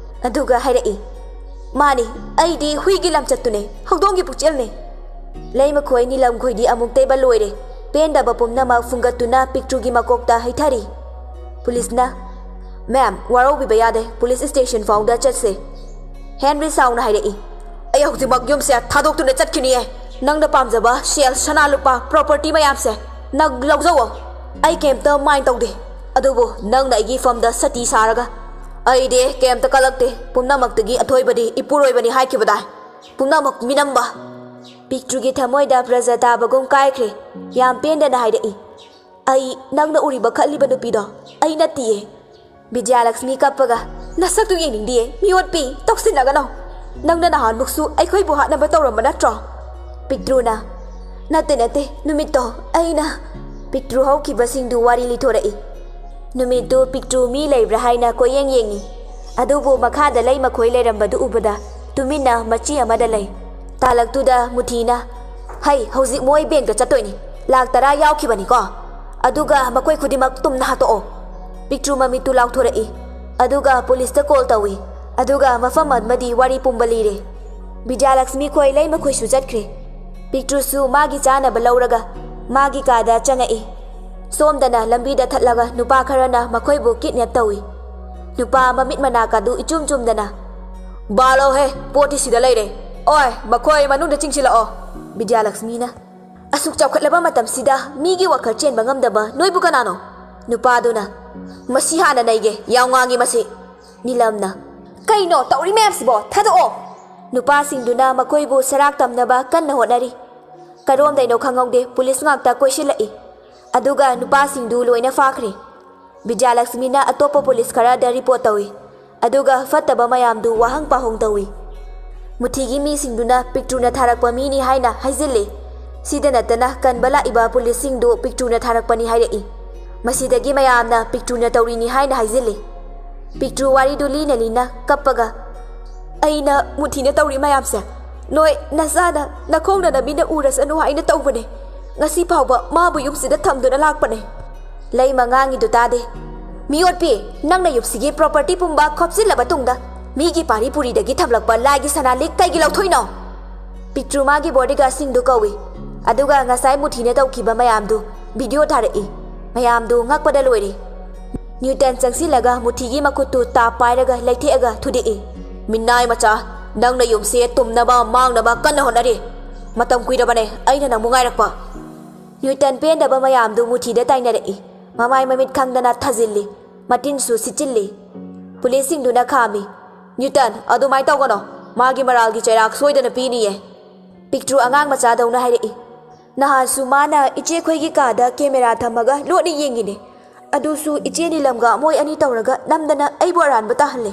ꯑꯗꯨꯒ ꯍꯥꯏꯔꯛꯏ, "ꯃꯥꯅꯤ, ꯑꯩꯗꯤ ꯍꯨꯏꯒꯤ ꯂꯝꯆꯠꯇꯨꯅꯦ, ꯍꯧꯗꯣꯡꯒꯤ ꯄꯨꯛꯆꯦꯜꯅꯦ꯫" ꯂꯩꯃꯈꯣꯏ ꯅꯤꯂꯝꯈꯣꯏꯗꯤ ꯑꯃꯨꯛꯇꯩꯕ ꯂꯣꯏꯔꯦ꯫ ꯄꯦꯟꯗꯕ ꯄꯨꯝꯅꯃꯛ ꯐꯨꯡꯒꯠꯇꯨꯅ ꯄꯤꯛꯇ꯭ꯔꯨꯒꯤ ꯃꯀꯣꯛꯇ ꯍꯩꯊꯔꯤ꯫ ꯄꯨꯂꯤꯁꯅ, "ꯃꯦꯝ, ꯋꯥꯔꯧꯕꯤꯕ ꯌꯥꯗꯦ, ꯄꯨꯂꯤꯁ ꯁ꯭ꯇꯦꯁꯟ ꯐꯥꯎꯗ ꯆꯠꯁꯦ꯫" ꯍꯦꯟꯔꯤ ꯁꯥꯎꯅ ꯍꯥꯏꯔꯛꯏ, "ꯑꯩ ꯍꯧꯖꯤꯛꯃꯛ ꯌꯨꯝꯁꯦ ꯊꯥꯗꯣꯛꯇꯨꯅ ꯆꯠꯈꯤꯅꯤꯌꯦ꯫ ꯅꯪꯅ ꯄꯥꯝꯖꯕ ꯁꯦꯜ, ꯁꯅꯥ, ꯂꯨꯄꯥ, ꯄ꯭ꯔꯣꯄꯔꯇꯤ ꯃꯌꯥꯝꯁꯦ ꯅꯪ ꯂꯧꯖꯧꯑꯣ꯫ ꯑꯩ ꯀꯩꯝꯇ ꯃꯥꯏꯟ ꯇꯧꯗꯦ꯫ ꯑꯗꯨꯕꯨ ꯅꯪꯅ ꯑꯩꯒꯤ ꯐꯝꯗ ꯁꯇꯤ ꯁꯥꯔꯒ, ꯑꯩꯗꯤ ꯀꯩꯝꯇ ꯀꯜꯂꯛꯇꯦ, ꯄꯨꯝꯅꯃꯛꯇꯒꯤ ꯑꯊꯣꯏꯕꯗꯤ ꯏꯄꯨꯔꯣꯏꯕꯅꯤ ꯍꯥꯏꯈꯤꯕꯗꯥꯏ꯫ ꯄꯨꯝꯅꯃꯛ ꯃꯤꯅꯝꯕ꯫" ꯄꯤꯛꯇ꯭ꯔꯨꯒꯤ ꯊꯃꯣꯏꯗ ꯄ꯭ꯔꯖꯥ ꯇꯥꯕꯒꯨꯝ ꯀꯥꯏꯈ꯭ꯔꯦ꯫ ꯌꯥꯝ ꯄꯦꯟꯗꯅ ꯍꯥꯏꯔꯛꯏ, "ꯑꯩ ꯅꯪꯅ ꯎꯔꯤꯕ ꯈꯠꯂꯤꯕ ꯅꯨꯄꯤꯗꯣ ꯑꯩ ꯅꯠꯇꯤꯌꯦ꯫" ꯕꯤꯖꯌꯂꯛꯁꯃꯤ ꯀꯞꯄꯒ, "ꯅꯁꯛꯇꯨ ꯌꯦꯡꯅꯤꯡꯗꯤꯌꯦ, ꯃꯤꯑꯣꯠꯄꯤ, ꯇꯧꯁꯤꯟꯅꯒꯅꯣ꯫ ꯅꯪꯅ ꯅꯍꯥꯟꯃꯨꯛꯁꯨ ꯑꯩꯈꯣꯏꯕꯨ ꯍꯥꯠꯅꯕ ꯇꯧꯔꯝꯕ ꯅꯠꯇ꯭ꯔꯣ?" ꯄꯤꯛꯇ꯭ꯔꯨꯅ, "ꯅꯠꯇꯦ, ꯅꯠꯇꯦ, ꯅꯨꯃꯤꯠꯇꯣ ꯑꯩꯅ꯫" ꯄꯤꯛꯇ꯭ꯔꯨ ꯍꯧꯈꯤꯕꯁꯤꯡꯗꯨ ꯋꯥꯔꯤ ꯂꯤꯊꯣꯔꯛꯏ꯫ ꯅꯨꯃꯤꯠꯇꯨ ꯄꯤꯛꯇ꯭ꯔꯨ ꯃꯤ ꯂꯩꯕ꯭ꯔꯥ ꯍꯥꯏꯅ ꯀꯣꯏꯌꯦꯡ ꯌꯦꯡꯉꯤ꯫ ꯑꯗꯨꯕꯨ ꯃꯈꯥꯗ ꯂꯩꯃꯈꯣꯏ ꯂꯩꯔꯝꯕꯗꯨ ꯎꯕꯗ ꯇꯨꯃꯤꯟꯅ ꯃꯆꯤ ꯑꯃꯗ ꯂꯩ꯫ ꯇꯥꯂꯛꯇꯨꯗ ꯃꯨꯊꯤꯅ, "ꯍꯩ, ꯍꯧꯖꯤꯛ ꯃꯣꯏ ꯕꯦꯡꯗ ꯆꯠꯇꯣꯏꯅꯤ꯫ ꯂꯥꯛ ꯇꯔꯥ ꯌꯥꯎꯈꯤꯕꯅꯤꯀꯣ꯫ ꯑꯗꯨꯒ ꯃꯈꯣꯏ ꯈꯨꯗꯤꯡꯃꯛ ꯇꯨꯝꯅ ꯍꯥꯠꯇꯣꯛꯑꯣ꯫" ꯄꯤꯛꯇ꯭ꯔꯨ ꯃꯃꯤꯠꯇꯨ ꯂꯥꯎꯊꯣꯔꯛꯏ꯫ ꯑꯗꯨꯒ ꯄꯨꯂꯤꯁꯇ ꯀꯣꯜ ꯇꯧꯏ꯫ ꯑꯗꯨꯒ ꯃꯐꯝ ꯑꯃꯗꯤ ꯋꯥꯔꯤ ꯄꯨꯝꯕ ꯂꯤꯔꯦ꯫ ꯕꯤꯗ꯭ꯌꯥꯂꯛꯁꯃꯤ ꯈꯣꯏ ꯂꯩꯃꯈꯣꯏꯁꯨ ꯆꯠꯈ꯭ꯔꯦ꯫ ꯄꯤꯛꯇ꯭ꯔꯨꯁꯨ ꯃꯥꯒꯤ ꯆꯥꯅꯕ ꯂꯧꯔꯒ ꯃꯥꯒꯤ ꯀꯥꯗ ꯆꯪꯉꯛꯏ꯫ ꯁꯣꯝꯗꯅ ꯂꯝꯕꯤꯗ ꯊꯠꯂꯒ ꯅꯨꯄꯥ ꯈꯔꯅ ꯃꯈꯣꯏꯕꯨ ꯀꯤꯗꯅꯦꯞ ꯇꯧꯏ꯫ ꯅꯨꯄꯥ ꯃꯃꯤꯠ ꯃꯅꯥꯀꯥꯗꯨ ꯏꯆꯨꯝ ꯆꯨꯝꯗꯅ, "ꯕꯥꯂꯣꯍꯦ, ꯄꯣꯠꯇꯤ ꯁꯤꯗ ꯂꯩꯔꯦ꯫ ꯑꯣꯏ, ꯃꯈꯣꯏ ꯃꯅꯨꯡꯗ ꯆꯤꯡꯁꯤꯜꯂꯛꯑꯣ꯫" ꯕꯤꯗ꯭ꯌꯥꯂꯛꯁꯃꯤꯅ, "ꯑꯁꯨꯛ ꯆꯥꯎꯈꯠꯂꯕ ꯃꯇꯝꯁꯤꯗ ꯃꯤꯒꯤ ꯋꯥꯈꯜ ꯆꯦꯟꯕ ꯉꯝꯗꯕ ꯅꯣꯏꯕꯨ ꯀꯅꯥꯅꯣ?" ꯅꯨꯄꯥꯗꯨꯅ, "ꯃꯁꯤ ꯍꯥꯟꯅ ꯅꯩꯒꯦ, ꯌꯥꯝ ꯉꯥꯡꯉꯤ ꯃꯁꯤ꯫" ꯅꯤꯂꯝꯅ, "ꯀꯩꯅꯣ ꯇꯧꯔꯤ ꯃꯌꯥꯝꯁꯤꯕꯣ? ꯊꯥꯗꯣꯛꯑꯣ!" ꯅꯨꯄꯥꯁꯤꯡꯗꯨꯅ ꯃꯈꯣꯏꯕꯨ ꯁꯔꯥꯛ ꯇꯝꯅꯕ ꯀꯟꯅ ꯍꯣꯠꯅꯔꯤ꯫ ꯀꯔꯣꯝꯗꯩꯅꯣ ꯈꯪꯍꯧꯗꯦ, ꯄꯨꯂꯤꯁ ꯉꯥꯛꯇ ꯀꯣꯏꯁꯤꯜꯂꯛꯏ꯫ ꯑꯗꯨꯒ ꯅꯨꯄꯥꯁꯤꯡꯗꯨ ꯂꯣꯏꯅ ꯐꯥꯈ꯭ꯔꯦ꯫ ꯕꯤꯗ꯭ꯌꯥꯂꯛꯁꯃꯤꯅ ꯑꯇꯣꯞꯄ ꯄꯨꯂꯤꯁ ꯈꯔꯗ ꯔꯤꯄꯣꯔꯠ ꯇꯧꯏ꯫ ꯑꯗꯨꯒ ꯐꯠꯇꯕ ꯃꯌꯥꯝꯗꯨ ꯋꯥꯍꯪ ꯄꯥꯎꯍꯪ ꯇꯧꯏ꯫ ꯃꯨꯊꯤꯒꯤ ꯃꯤꯁꯤꯡꯗꯨꯅ ꯄꯤꯛꯇ꯭ꯔꯨꯅ ꯊꯥꯔꯛꯄ ꯃꯤꯅꯤ ꯍꯥꯏꯅ ꯍꯥꯏꯖꯤꯜꯂꯤ꯫ ꯁꯤꯗ ꯅꯠꯇꯅ ꯀꯟꯕ ꯂꯥꯛꯏꯕ ꯄꯨꯂꯤꯁꯁꯤꯡꯗꯨ ꯄꯤꯛꯇ꯭ꯔꯨꯅ ꯊꯥꯔꯛꯄꯅꯤ ꯍꯥꯏꯔꯛꯏ꯫ ꯃꯁꯤꯗꯒꯤ ꯃꯌꯥꯝꯅ ꯄꯤꯛꯇ꯭ꯔꯨꯅ ꯇꯧꯔꯤꯅꯤ ꯍꯥꯏꯅ ꯍꯥꯏꯖꯤꯜꯂꯤ꯫ ꯄꯤꯛꯇ꯭ꯔꯨ ꯋꯥꯔꯤꯗꯨ ꯂꯤꯅ ꯂꯤꯅ ꯀꯞꯄꯒ, "ꯑꯩꯅ ꯃꯨꯊꯤꯅ ꯇꯧꯔꯤ ꯃꯌꯥꯝꯁꯦ ꯅꯣꯏ ꯅꯆꯥꯅ ꯅꯈꯣꯡꯅ ꯅꯃꯤꯠꯅ ꯎꯔꯁꯅꯨ ꯍꯥꯏꯅ ꯇꯧꯕꯅꯦ꯫ ꯉꯁꯤ ꯐꯥꯎꯕ ꯃꯥꯕꯨ ꯌꯨꯝꯁꯤꯗ ꯊꯝꯗꯨꯅ ꯂꯥꯛꯄꯅꯦ꯫" ꯂꯩꯃ ꯉꯥꯡꯉꯤꯗꯨ ꯇꯥꯗꯦ꯫ "ꯃꯤꯑꯣꯠꯄꯤ, ꯅꯪꯅ ꯌꯨꯝꯁꯤꯒꯤ ꯄ꯭ꯔꯣꯄꯔꯇꯤ ꯄꯨꯝꯕ ꯈꯣꯞꯆꯤꯜꯂꯕ ꯇꯨꯡꯗ ꯃꯤꯒꯤ ꯄꯥꯔꯤ ꯄꯨꯔꯤꯗꯒꯤ ꯊꯝꯂꯛꯄ ꯂꯥꯏꯒꯤ ꯁꯅꯥ ꯂꯤꯛ ꯀꯩꯒꯤ ꯂꯧꯊꯣꯛꯏꯅꯣ?" ꯄꯤꯛꯇ꯭ꯔꯨ ꯃꯥꯒꯤ ꯕꯣꯗꯤꯒꯥꯔꯗꯁꯤꯡꯗꯨ ꯀꯧꯏ꯫ ꯑꯗꯨꯒ ꯉꯁꯥꯏ ꯃꯨꯊꯤꯅ ꯇꯧꯈꯤꯕ ꯃꯌꯥꯝꯗꯨ ꯚꯤꯗꯤꯑꯣ ꯊꯥꯔꯛꯏ꯫ ꯃꯌꯥꯝꯗꯨ ꯉꯛꯄꯗ ꯂꯣꯏꯔꯦ꯫ ꯅ꯭ꯌꯨꯇꯟ ꯆꯪꯁꯤꯜꯂꯒ ꯃꯨꯊꯤꯒꯤ ꯃꯈꯨꯠꯇꯨ ꯇꯥꯞ ꯄꯥꯏꯔꯒ ꯂꯩꯊꯦꯛꯑꯒ ꯊꯨꯗꯦꯛꯏ꯫ "ꯃꯤꯅꯥꯏ ꯃꯆꯥ, ꯅꯪꯅ ꯌꯨꯝꯁꯦ ꯇꯨꯝꯅꯕ ꯃꯥꯡꯅꯕ ꯀꯟꯅ ꯍꯣꯠꯅꯔꯤ꯫ ꯃꯇꯝ ꯀꯨꯏꯔꯕꯅꯦ ꯑꯩꯅ ꯅꯪꯕꯨ ꯉꯥꯏꯔꯛꯄ꯫" ꯅ꯭ꯌꯨꯇꯟ ꯄꯦꯟꯗꯕ ꯃꯌꯥꯝꯗꯨ ꯃꯨꯊꯤꯗ ꯇꯥꯏꯅꯔꯛꯏ꯫ ꯃꯃꯥꯏ ꯃꯃꯤꯠ ꯈꯪꯗꯅ ꯊꯥꯖꯤꯜꯂꯤ꯫ ꯃꯇꯤꯟꯁꯨ ꯁꯤꯠꯆꯤꯜꯂꯤ꯫ ꯄꯨꯂꯤꯁꯁꯤꯡꯗꯨꯅ ꯈꯥꯝꯃꯤ꯫ "ꯅ꯭ꯌꯨꯇꯟ, ꯑꯗꯨꯃꯥꯏꯅ ꯇꯧꯒꯅꯣ꯫ ꯃꯥꯒꯤ ꯃꯔꯥꯜꯒꯤ ꯆꯩꯔꯥꯛ ꯁꯣꯏꯗꯅ ꯄꯤꯅꯤꯌꯦ꯫" ꯄꯤꯛꯇ꯭ꯔꯨ ꯑꯉꯥꯡ ꯃꯆꯥꯗꯧꯅ ꯍꯥꯏꯔꯛꯏ꯫ "ꯅꯍꯥꯟꯁꯨ ꯃꯥꯅ ꯏꯆꯦꯈꯣꯏꯒꯤ ꯀꯥꯗ ꯀꯦꯃꯦꯔꯥ ꯊꯝꯃꯒ ꯂꯣꯠꯅ ꯌꯦꯡꯉꯤꯅꯦ꯫ ꯑꯗꯨꯁꯨ ꯏꯆꯦ ꯅꯤꯂꯝꯒ ꯃꯣꯏ ꯑꯅꯤ ꯇꯧꯔꯒ ꯅꯝꯗꯅ ꯑꯩꯕꯨ ꯑꯔꯥꯟꯕ ꯇꯥꯍꯜꯂꯦ꯫"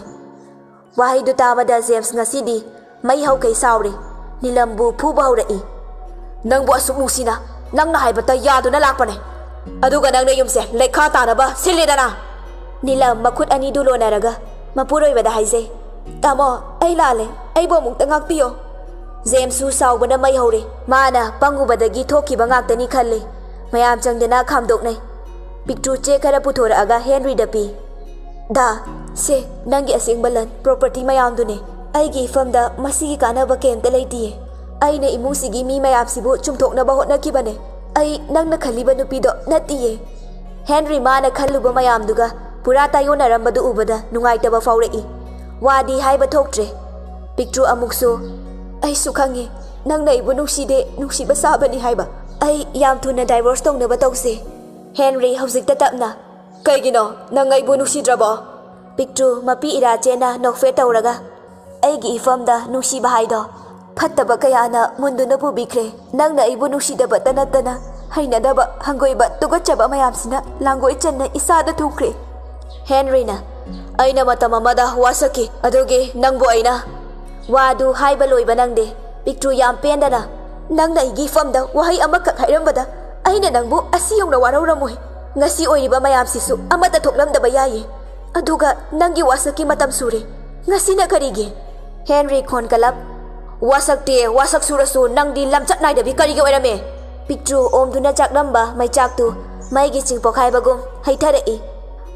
ꯋꯥꯍꯩꯗꯨ ꯇꯥꯕꯗ ꯖꯦꯝꯁ ꯉꯁꯤꯗꯤ ꯃꯩ ꯍꯧꯈꯩ ꯁꯥꯎꯔꯦ꯫ ꯅꯤꯂꯝꯕꯨ ꯐꯨꯕ ꯍꯧꯔꯛꯏ꯫ "ꯅꯪꯕꯨ ꯑꯁꯨꯛ ꯅꯨꯡꯁꯤꯅ ꯅꯪꯅ ꯍꯥꯏꯕꯇ ꯌꯥꯗꯨꯅ ꯂꯥꯛꯄꯅꯦ꯫ ꯑꯗꯨꯒ ꯅꯪꯅ ꯌꯨꯝꯁꯦ ꯂꯩꯈꯥ ꯇꯥꯅꯕ ꯁꯤꯜꯂꯦꯗꯅ꯫" ꯅꯤꯂꯝ ꯃꯈꯨꯠ ꯑꯅꯤꯗꯨ ꯂꯣꯟꯅꯔꯒ ꯃꯄꯨꯔꯣꯏꯕꯗ ꯍꯥꯏꯖꯩ, "ꯇꯥꯃꯣ, ꯑꯩ ꯂꯥꯜꯂꯦ꯫ ꯑꯩꯕꯨ ꯑꯃꯨꯛꯇ ꯉꯥꯛꯄꯤꯌꯣ꯫" ꯖꯦꯝꯁꯁꯨ ꯁꯥꯎꯕꯅ ꯃꯩ ꯍꯧꯔꯦ꯫ ꯃꯥꯅ ꯄꯪꯉꯨꯕꯗꯒꯤ ꯊꯣꯛꯈꯤꯕ ꯉꯥꯛꯇꯅꯤ ꯈꯜꯂꯤ꯫ ꯃꯌꯥꯝ ꯆꯪꯗꯅ ꯈꯥꯝꯗꯣꯛꯅꯩ꯫ ꯄꯤꯛꯇ꯭ꯔꯨ ꯆꯦ ꯈꯔ ꯄꯨꯊꯣꯔꯛꯑꯒ ꯍꯦꯟꯔꯤꯗ ꯄꯤ꯫ "ꯗꯥ, ꯁꯦ, ꯅꯪꯒꯤ ꯑꯁꯦꯡꯕ ꯂꯟ, ꯄ꯭ꯔꯣꯄꯔꯇꯤ ꯃꯌꯥꯝꯗꯨꯅꯦ꯫ ꯑꯩꯒꯤ ꯏꯐꯝꯗ ꯃꯁꯤꯒꯤ ꯀꯥꯟꯅꯕ ꯀꯩꯝꯇ ꯂꯩꯇꯤꯌꯦ꯫ ꯑꯩꯅ ꯏꯃꯨꯡꯁꯤꯒꯤ ꯃꯤ ꯃꯌꯥꯝꯁꯤꯕꯨ ꯆꯨꯝꯊꯣꯛꯅꯕ ꯍꯣꯠꯅꯈꯤꯕꯅꯦ꯫ ꯑꯩ ꯅꯪꯅ ꯈꯜꯂꯤꯕ ꯅꯨꯄꯤꯗꯣ ꯅꯠꯇꯤꯌꯦ꯫" ꯍꯦꯟꯔꯤ ꯃꯥꯅ ꯈꯜꯂꯨꯕ ꯃꯌꯥꯝꯗꯨꯒ ꯄꯨꯔꯥ ꯇꯥꯏꯌꯣꯟꯅꯔꯝꯕꯗꯨ ꯎꯕꯗ ꯅꯨꯡꯉꯥꯏꯇꯕ ꯐꯥꯎꯔꯛꯏ꯫ ꯋꯥꯗꯤ ꯍꯥꯏꯕ ꯊꯣꯛꯇ꯭ꯔꯦ꯫ ꯄꯤꯛꯇ꯭ꯔꯨ ꯑꯃꯨꯛꯁꯨ, "ꯑꯩꯁꯨ ꯈꯪꯉꯦ, ꯅꯪꯅ ꯑꯩꯕꯨ ꯅꯨꯡꯁꯤꯗꯦ, ꯅꯨꯡꯁꯤꯕ ꯁꯥꯕꯅꯤ ꯍꯥꯏꯕ꯫ ꯑꯩ ꯌꯥꯝ ꯊꯨꯅ ꯗꯥꯏꯚꯣꯔꯁ ꯇꯧꯅꯕ ꯇꯧꯁꯦ꯫" ꯍꯦꯟꯔꯤ ꯍꯧꯖꯤꯛꯇ ꯇꯞꯅ, "ꯀꯩꯒꯤꯅꯣ? ꯅꯪ ꯑꯩꯕꯨ ꯅꯨꯡꯁꯤꯗ꯭ꯔꯕꯣ?" ꯄꯤꯛꯇ꯭ꯔꯨ ꯃꯄꯤ ꯏꯔꯥ ꯆꯦꯅ ꯅꯣꯛꯐꯦꯠ ꯇꯧꯔꯒ, "ꯑꯩꯒꯤ ꯏꯐꯝꯗ ꯅꯨꯡꯁꯤꯕ ꯍꯥꯏꯗꯣ ꯐꯠꯇꯕ ꯀꯌꯥꯅ ꯃꯨꯟꯗꯨꯅ ꯄꯨꯕꯤꯈ꯭ꯔꯦ꯫ ꯅꯪꯅ ꯑꯩꯕꯨ ꯅꯨꯡꯁꯤꯗꯕꯇ ꯅꯠꯇꯅ ꯍꯩꯅꯗꯕ, ꯍꯪꯒꯣꯏꯕ, ꯇꯨꯀꯠꯆꯕ ꯃꯌꯥꯝꯁꯤꯅ ꯂꯥꯡꯒꯣꯏ ꯆꯟꯅ ꯏꯁꯥꯗ ꯊꯨꯡꯈ꯭ꯔꯦ꯫" ꯍꯦꯟꯔꯤꯅ, ꯑꯩꯅ ꯃꯇꯝ ꯑꯃꯗ ꯋꯥꯁꯛꯈꯤ, ꯑꯗꯨꯒꯤ ꯅꯪꯕꯨ ꯑꯩꯅ꯫ ꯋꯥꯗꯨ ꯍꯥꯏꯕ ꯂꯣꯏꯕ ꯅꯪꯗꯦ꯫ ꯄꯤꯛꯇ꯭ꯔꯨ ꯌꯥꯝ ꯄꯦꯟꯗꯅ, "ꯅꯪꯅ ꯑꯩꯒꯤ ꯏꯐꯝꯗ ꯋꯥꯍꯩ ꯑꯃꯈꯛ ꯍꯥꯏꯔꯝꯕꯗ ꯑꯩꯅ ꯅꯪꯕꯨ ꯑꯁꯤ ꯌꯧꯅ ꯋꯥꯔꯧꯔꯝꯃꯣꯏ꯫ ꯉꯁꯤ ꯑꯣꯏꯔꯤꯕ ꯃꯌꯥꯝꯁꯤꯁꯨ ꯑꯃꯠꯇ ꯊꯣꯛꯂꯝꯗꯕ ꯌꯥꯏꯌꯦ꯫ ꯑꯗꯨꯒ ꯅꯪꯒꯤ ꯋꯥꯁꯛꯀꯤ ꯃꯇꯝ ꯁꯨꯔꯦ꯫ ꯉꯁꯤꯅ ꯀꯔꯤꯒꯤ?" ꯍꯦꯟꯔꯤ ꯈꯣꯟ ꯀꯂꯞ꯫ "ꯋꯥꯁꯛꯇꯦ, ꯋꯥꯁꯛ ꯁꯨꯔꯁꯨ ꯅꯪꯗꯤ ꯂꯝꯆꯠ ꯅꯥꯏꯗꯕꯤ ꯀꯔꯤꯒꯤ ꯑꯣꯏꯔꯝꯃꯦ?" ꯄꯤꯛꯇ꯭ꯔꯨ ꯑꯣꯝꯗꯨꯅ ꯆꯥꯛꯂꯝꯕ ꯃꯩꯆꯥꯛꯇꯨ ꯃꯩꯒꯤ ꯆꯤꯡ ꯄꯣꯈꯥꯏꯕꯒꯨꯝ ꯍꯩꯊꯔꯛꯏ꯫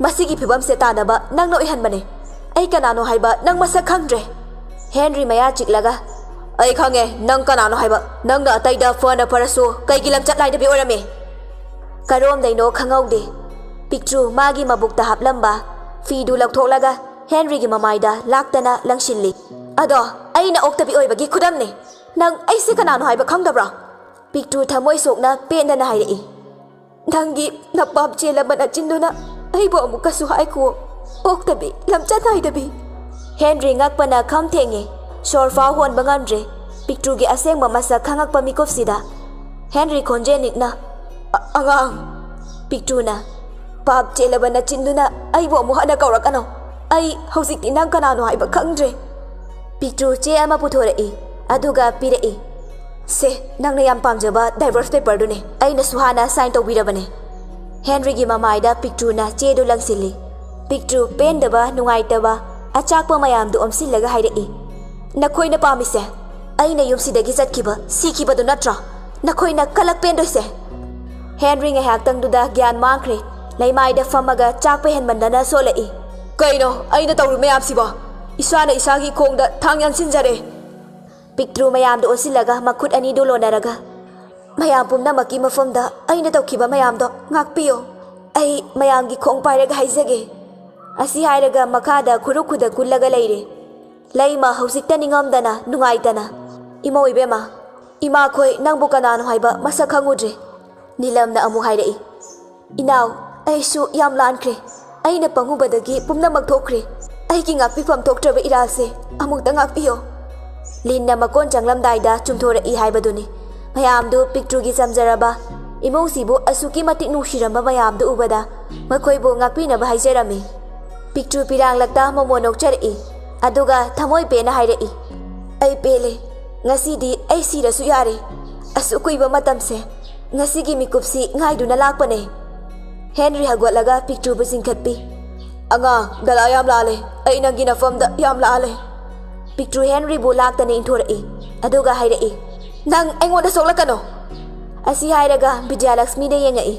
"ꯃꯁꯤꯒꯤ ꯐꯤꯕꯝꯁꯦ ꯇꯥꯅꯕ ꯅꯪꯅ ꯑꯣꯏꯍꯟꯕꯅꯦ꯫ ꯑꯩ ꯀꯅꯥꯅꯣ ꯍꯥꯏꯕ ꯅꯪ ꯃꯁꯛ ꯈꯪꯗ꯭ꯔꯦ?" ꯍꯦꯟꯔꯤ ꯃꯌꯥ ꯆꯤꯛꯂꯒ, "ꯑꯩ ꯈꯪꯉꯦ ꯅꯪ ꯀꯅꯥꯅꯣ ꯍꯥꯏꯕ꯫ ꯅꯪꯅ ꯑꯇꯩꯗ ꯐꯅ ꯐꯔꯁꯨ ꯀꯩꯒꯤ ꯂꯝꯆꯠ ꯅꯥꯏꯗꯕꯤ ꯑꯣꯏꯔꯝꯃꯤ?" ꯀꯔꯣꯝꯗꯩꯅꯣ ꯈꯪꯍꯧꯗꯦ꯫ ꯄꯤꯛꯇ꯭ꯔꯨ ꯃꯥꯒꯤ ꯃꯕꯨꯛꯇ ꯍꯥꯞꯂꯝꯕ ꯐꯤꯗꯨ ꯂꯧꯊꯣꯛꯂꯒ ꯍꯦꯟꯔꯤꯒꯤ ꯃꯃꯥꯏꯗ ꯂꯥꯛꯇꯅ ꯂꯪꯁꯤꯜꯂꯤ꯫ "ꯑꯗꯣ ꯑꯩꯅ ꯑꯣꯛꯇꯕꯤ ꯑꯣꯏꯕꯒꯤ ꯈꯨꯗꯝꯅꯤ꯫ ꯅꯪ ꯑꯩꯁꯦ ꯀꯅꯥꯅꯣ ꯍꯥꯏꯕ ꯈꯪꯗꯕ꯭ꯔꯣ?" ꯄꯤꯛꯇ꯭ꯔꯨ ꯊꯃꯣꯏ ꯁꯣꯛꯅ ꯄꯦꯟꯗꯅ ꯍꯥꯏꯔꯛꯏ꯫ "ꯅꯪꯒꯤ ꯅꯄꯥꯝ ꯆꯦꯜꯂꯕ ꯅꯆꯤꯟꯗꯨꯅ ꯑꯩꯕꯨ ꯑꯃꯨꯛꯀꯁꯨ ꯍꯥꯏꯈꯨꯋꯣ, ꯑꯣꯛꯇꯕꯤ, ꯂꯝꯆꯠ ꯅꯥꯏꯗꯕꯤ꯫" ꯍꯦꯟꯔꯤ ꯉꯛꯄꯅ ꯈꯝ ꯊꯦꯡꯉꯦ꯫ ꯁꯣꯔ ꯐꯥꯎ ꯍꯣꯟꯕ ꯉꯝꯗ꯭ꯔꯦ꯫ ꯄꯤꯛꯇ꯭ꯔꯨꯒꯤ ꯑꯁꯦꯡꯕ ꯃꯁꯛ ꯈꯪꯉꯛꯄ ꯃꯤꯀꯨꯞꯁꯤꯗ ꯍꯦꯟꯔꯤ ꯈꯣꯟꯖꯦꯜ ꯅꯤꯛꯅ, "ꯑ-, ꯑꯉꯥꯡ꯫" ꯄꯤꯛꯇ꯭ꯔꯨꯅ, "ꯄꯥꯞ ꯆꯦꯜꯂꯕ ꯅꯆꯤꯟꯗꯨꯅ ꯑꯩꯕꯨ ꯑꯃꯨꯛ ꯍꯟꯅ ꯀꯧꯔꯛꯀꯅꯨ꯫ ꯑꯩ ꯍꯧꯖꯤꯛꯇꯤ ꯅꯪ ꯀꯅꯥꯅꯣ ꯍꯥꯏꯕ ꯈꯪꯗ꯭ꯔꯦ꯫" ꯄꯤꯛꯇ꯭ꯔꯨ ꯆꯦ ꯑꯃ ꯄꯨꯊꯣꯔꯛꯏ, ꯑꯗꯨꯒ ꯄꯤꯔꯛꯏ꯫ "ꯁꯦ, ꯅꯪꯅ ꯌꯥꯝ ꯄꯥꯝꯖꯕ divorce paperꯗꯨꯅꯦ꯫ ꯑꯩꯅꯁꯨ ꯍꯥꯟꯅ sign ꯇꯧꯕꯤꯔꯕꯅꯦ꯫" ꯍꯦꯟꯔꯤꯒꯤ ꯃꯃꯥꯏꯗ ꯄꯤꯛꯇ꯭ꯔꯨꯅ ꯆꯦꯗꯨ ꯂꯪꯁꯤꯜꯂꯤ꯫ ꯄꯤꯛꯇ꯭ꯔꯨ ꯄꯦꯟꯗꯕ, ꯅꯨꯡꯉꯥꯏꯇꯕ, ꯑꯆꯥꯛꯄ ꯃꯌꯥꯝꯗꯨ ꯑꯣꯝꯁꯤꯜꯂꯒ ꯍꯥꯏꯔꯛꯏ, "ꯅꯈꯣꯏꯅ ꯄꯥꯝꯃꯤꯁꯦ ꯑꯩꯅ ꯌꯨꯝꯁꯤꯗꯒꯤ ꯆꯠꯈꯤꯕ, ꯁꯤꯈꯤꯕꯗꯨ ꯅꯠꯇ꯭ꯔꯣ? ꯅꯈꯣꯏꯅ ꯀꯂꯛ ꯄꯦꯟꯗꯣꯏꯁꯦ?" ꯍꯦꯟꯔꯤ ꯉꯥꯏꯍꯥꯛꯇꯪꯗꯨꯗ ꯒ꯭ꯌꯥꯟ ꯃꯥꯡꯈ꯭ꯔꯦ꯫ ꯂꯩꯃꯥꯏꯗ ꯐꯝꯃꯒ ꯆꯥꯛꯄ ꯍꯦꯟꯃꯟꯗꯅ ꯁꯣꯜꯂꯛꯏ꯫ "ꯀꯩꯅꯣ ꯑꯩꯅ ꯇꯧꯔꯤ ꯃꯌꯥꯝꯁꯤꯕꯣ? ꯏꯁꯥꯅ ꯏꯁꯥꯒꯤ ꯈꯣꯡꯗ ꯊꯥꯡ ꯌꯥꯟꯁꯤꯟꯖꯔꯦ꯫" ꯄꯤꯛꯇ꯭ꯔꯨ ꯃꯌꯥꯝꯗ ꯑꯣꯟꯁꯤꯜꯂꯒ ꯃꯈꯨꯠ ꯑꯅꯤꯗꯨ ꯂꯣꯟꯅꯔꯒ, "ꯃꯌꯥꯝ ꯄꯨꯝꯅꯃꯛꯀꯤ ꯃꯐꯝꯗ ꯑꯩꯅ ꯇꯧꯈꯤꯕ ꯃꯌꯥꯝꯗꯣ ꯉꯥꯛꯄꯤꯌꯨ꯫ ꯑꯩ ꯃꯌꯥꯝꯒꯤ ꯈꯣꯡ ꯄꯥꯏꯔꯒ ꯍꯥꯏꯖꯒꯦ꯫" ꯑꯁꯤ ꯍꯥꯏꯔꯒ ꯃꯈꯥꯗ ꯈꯨꯔꯨ ꯈꯨꯗ ꯀꯨꯜꯂꯒ ꯂꯩꯔꯦ꯫ ꯂꯩꯃ ꯍꯧꯖꯤꯛꯇ ꯅꯤꯡꯉꯝꯗꯅ ꯅꯨꯡꯉꯥꯏꯇꯅ, "ꯏꯃꯧ ꯏꯕꯦꯝꯃ, ꯏꯃꯥꯈꯣꯏ ꯅꯪꯕꯨ ꯀꯅꯥꯅꯣ ꯍꯥꯏꯕ ꯃꯁꯛ ꯈꯪꯉꯨꯗ꯭ꯔꯦ꯫" ꯅꯤꯂꯝꯅ ꯑꯃꯨꯛ ꯍꯥꯏꯔꯛꯏ, "ꯏꯅꯥꯎ, ꯑꯩꯁꯨ ꯌꯥꯝ ꯂꯥꯟꯈ꯭ꯔꯦ꯫ ꯑꯩꯅ ꯄꯪꯉꯨꯕꯗꯒꯤ ꯄꯨꯝꯅꯃꯛ ꯊꯣꯛꯈ꯭ꯔꯦ꯫ ꯑꯩꯒꯤ ꯉꯥꯛꯄꯤꯐꯝ ꯊꯣꯛꯇ꯭ꯔꯕ ꯏꯔꯥꯜꯁꯦ ꯑꯃꯨꯛꯇ ꯉꯥꯛꯄꯤꯌꯣ꯫" ꯂꯤꯟꯅ ꯃꯀꯣꯟ ꯆꯪꯂꯝꯗꯥꯏꯗ ꯆꯨꯝꯊꯣꯔꯛꯏ ꯍꯥꯏꯕꯗꯨꯅꯤ꯫ ꯃꯌꯥꯝꯗꯨ ꯄꯤꯛꯇ꯭ꯔꯨꯒꯤ ꯆꯝꯖꯔꯕ ꯏꯃꯨꯡꯁꯤꯕꯨ ꯑꯁꯨꯛꯀꯤ ꯃꯇꯤꯛ ꯅꯨꯡꯁꯤꯔꯝꯕ ꯃꯌꯥꯝꯗꯨ ꯎꯕꯗ ꯃꯈꯣꯏꯕꯨ ꯉꯥꯛꯄꯤꯅꯕ ꯍꯥꯏꯖꯔꯝꯃꯤ꯫ ꯄꯤꯛꯇ꯭ꯔꯨ ꯄꯤꯔꯥꯡꯂꯛꯇ ꯃꯣꯃꯣ ꯅꯣꯛꯆꯔꯛꯏ꯫ ꯑꯗꯨꯒ ꯊꯃꯣꯏ ꯄꯦꯟꯅ ꯍꯥꯏꯔꯛꯏ, "ꯑꯩ ꯄꯦꯜꯂꯦ꯫ ꯉꯁꯤꯗꯤ ꯑꯩ ꯁꯤꯔꯁꯨ ꯌꯥꯔꯦ꯫ ꯑꯁꯨꯛ ꯀꯨꯏꯕ ꯃꯇꯝꯁꯦ ꯉꯁꯤꯒꯤ ꯃꯤꯀꯨꯞꯁꯤ ꯉꯥꯏꯗꯨꯅ ꯂꯥꯛꯄꯅꯦ꯫" ꯍꯦꯟꯔꯤ ꯍꯧꯒꯠꯂꯒ ꯄꯤꯛꯇ꯭ꯔꯨꯕꯨ ꯆꯤꯡꯈꯠꯄꯤ꯫ "ꯑꯉꯥꯡ, ꯗꯂꯥ ꯌꯥꯝ ꯂꯥꯜꯂꯦ꯫ ꯑꯩ ꯅꯪꯒꯤ ꯅꯐꯝꯗ ꯌꯥꯝ ꯂꯥꯜꯂꯦ꯫" ꯄꯤꯛꯇ꯭ꯔꯨ ꯍꯦꯟꯔꯤꯕꯨ ꯂꯥꯛꯇꯅ ꯏꯟꯊꯣꯔꯛꯏ꯫ ꯑꯗꯨꯒ ꯍꯥꯏꯔꯛꯏ, "ꯅꯪ ꯑꯩꯉꯣꯟꯗ ꯁꯣꯛꯂꯛꯀꯅꯣ!" ꯑꯁꯤ ꯍꯥꯏꯔꯒ ꯕꯤꯗ꯭ꯌꯥꯂꯛꯁꯃꯤꯗ ꯌꯦꯡꯉꯛꯏ꯫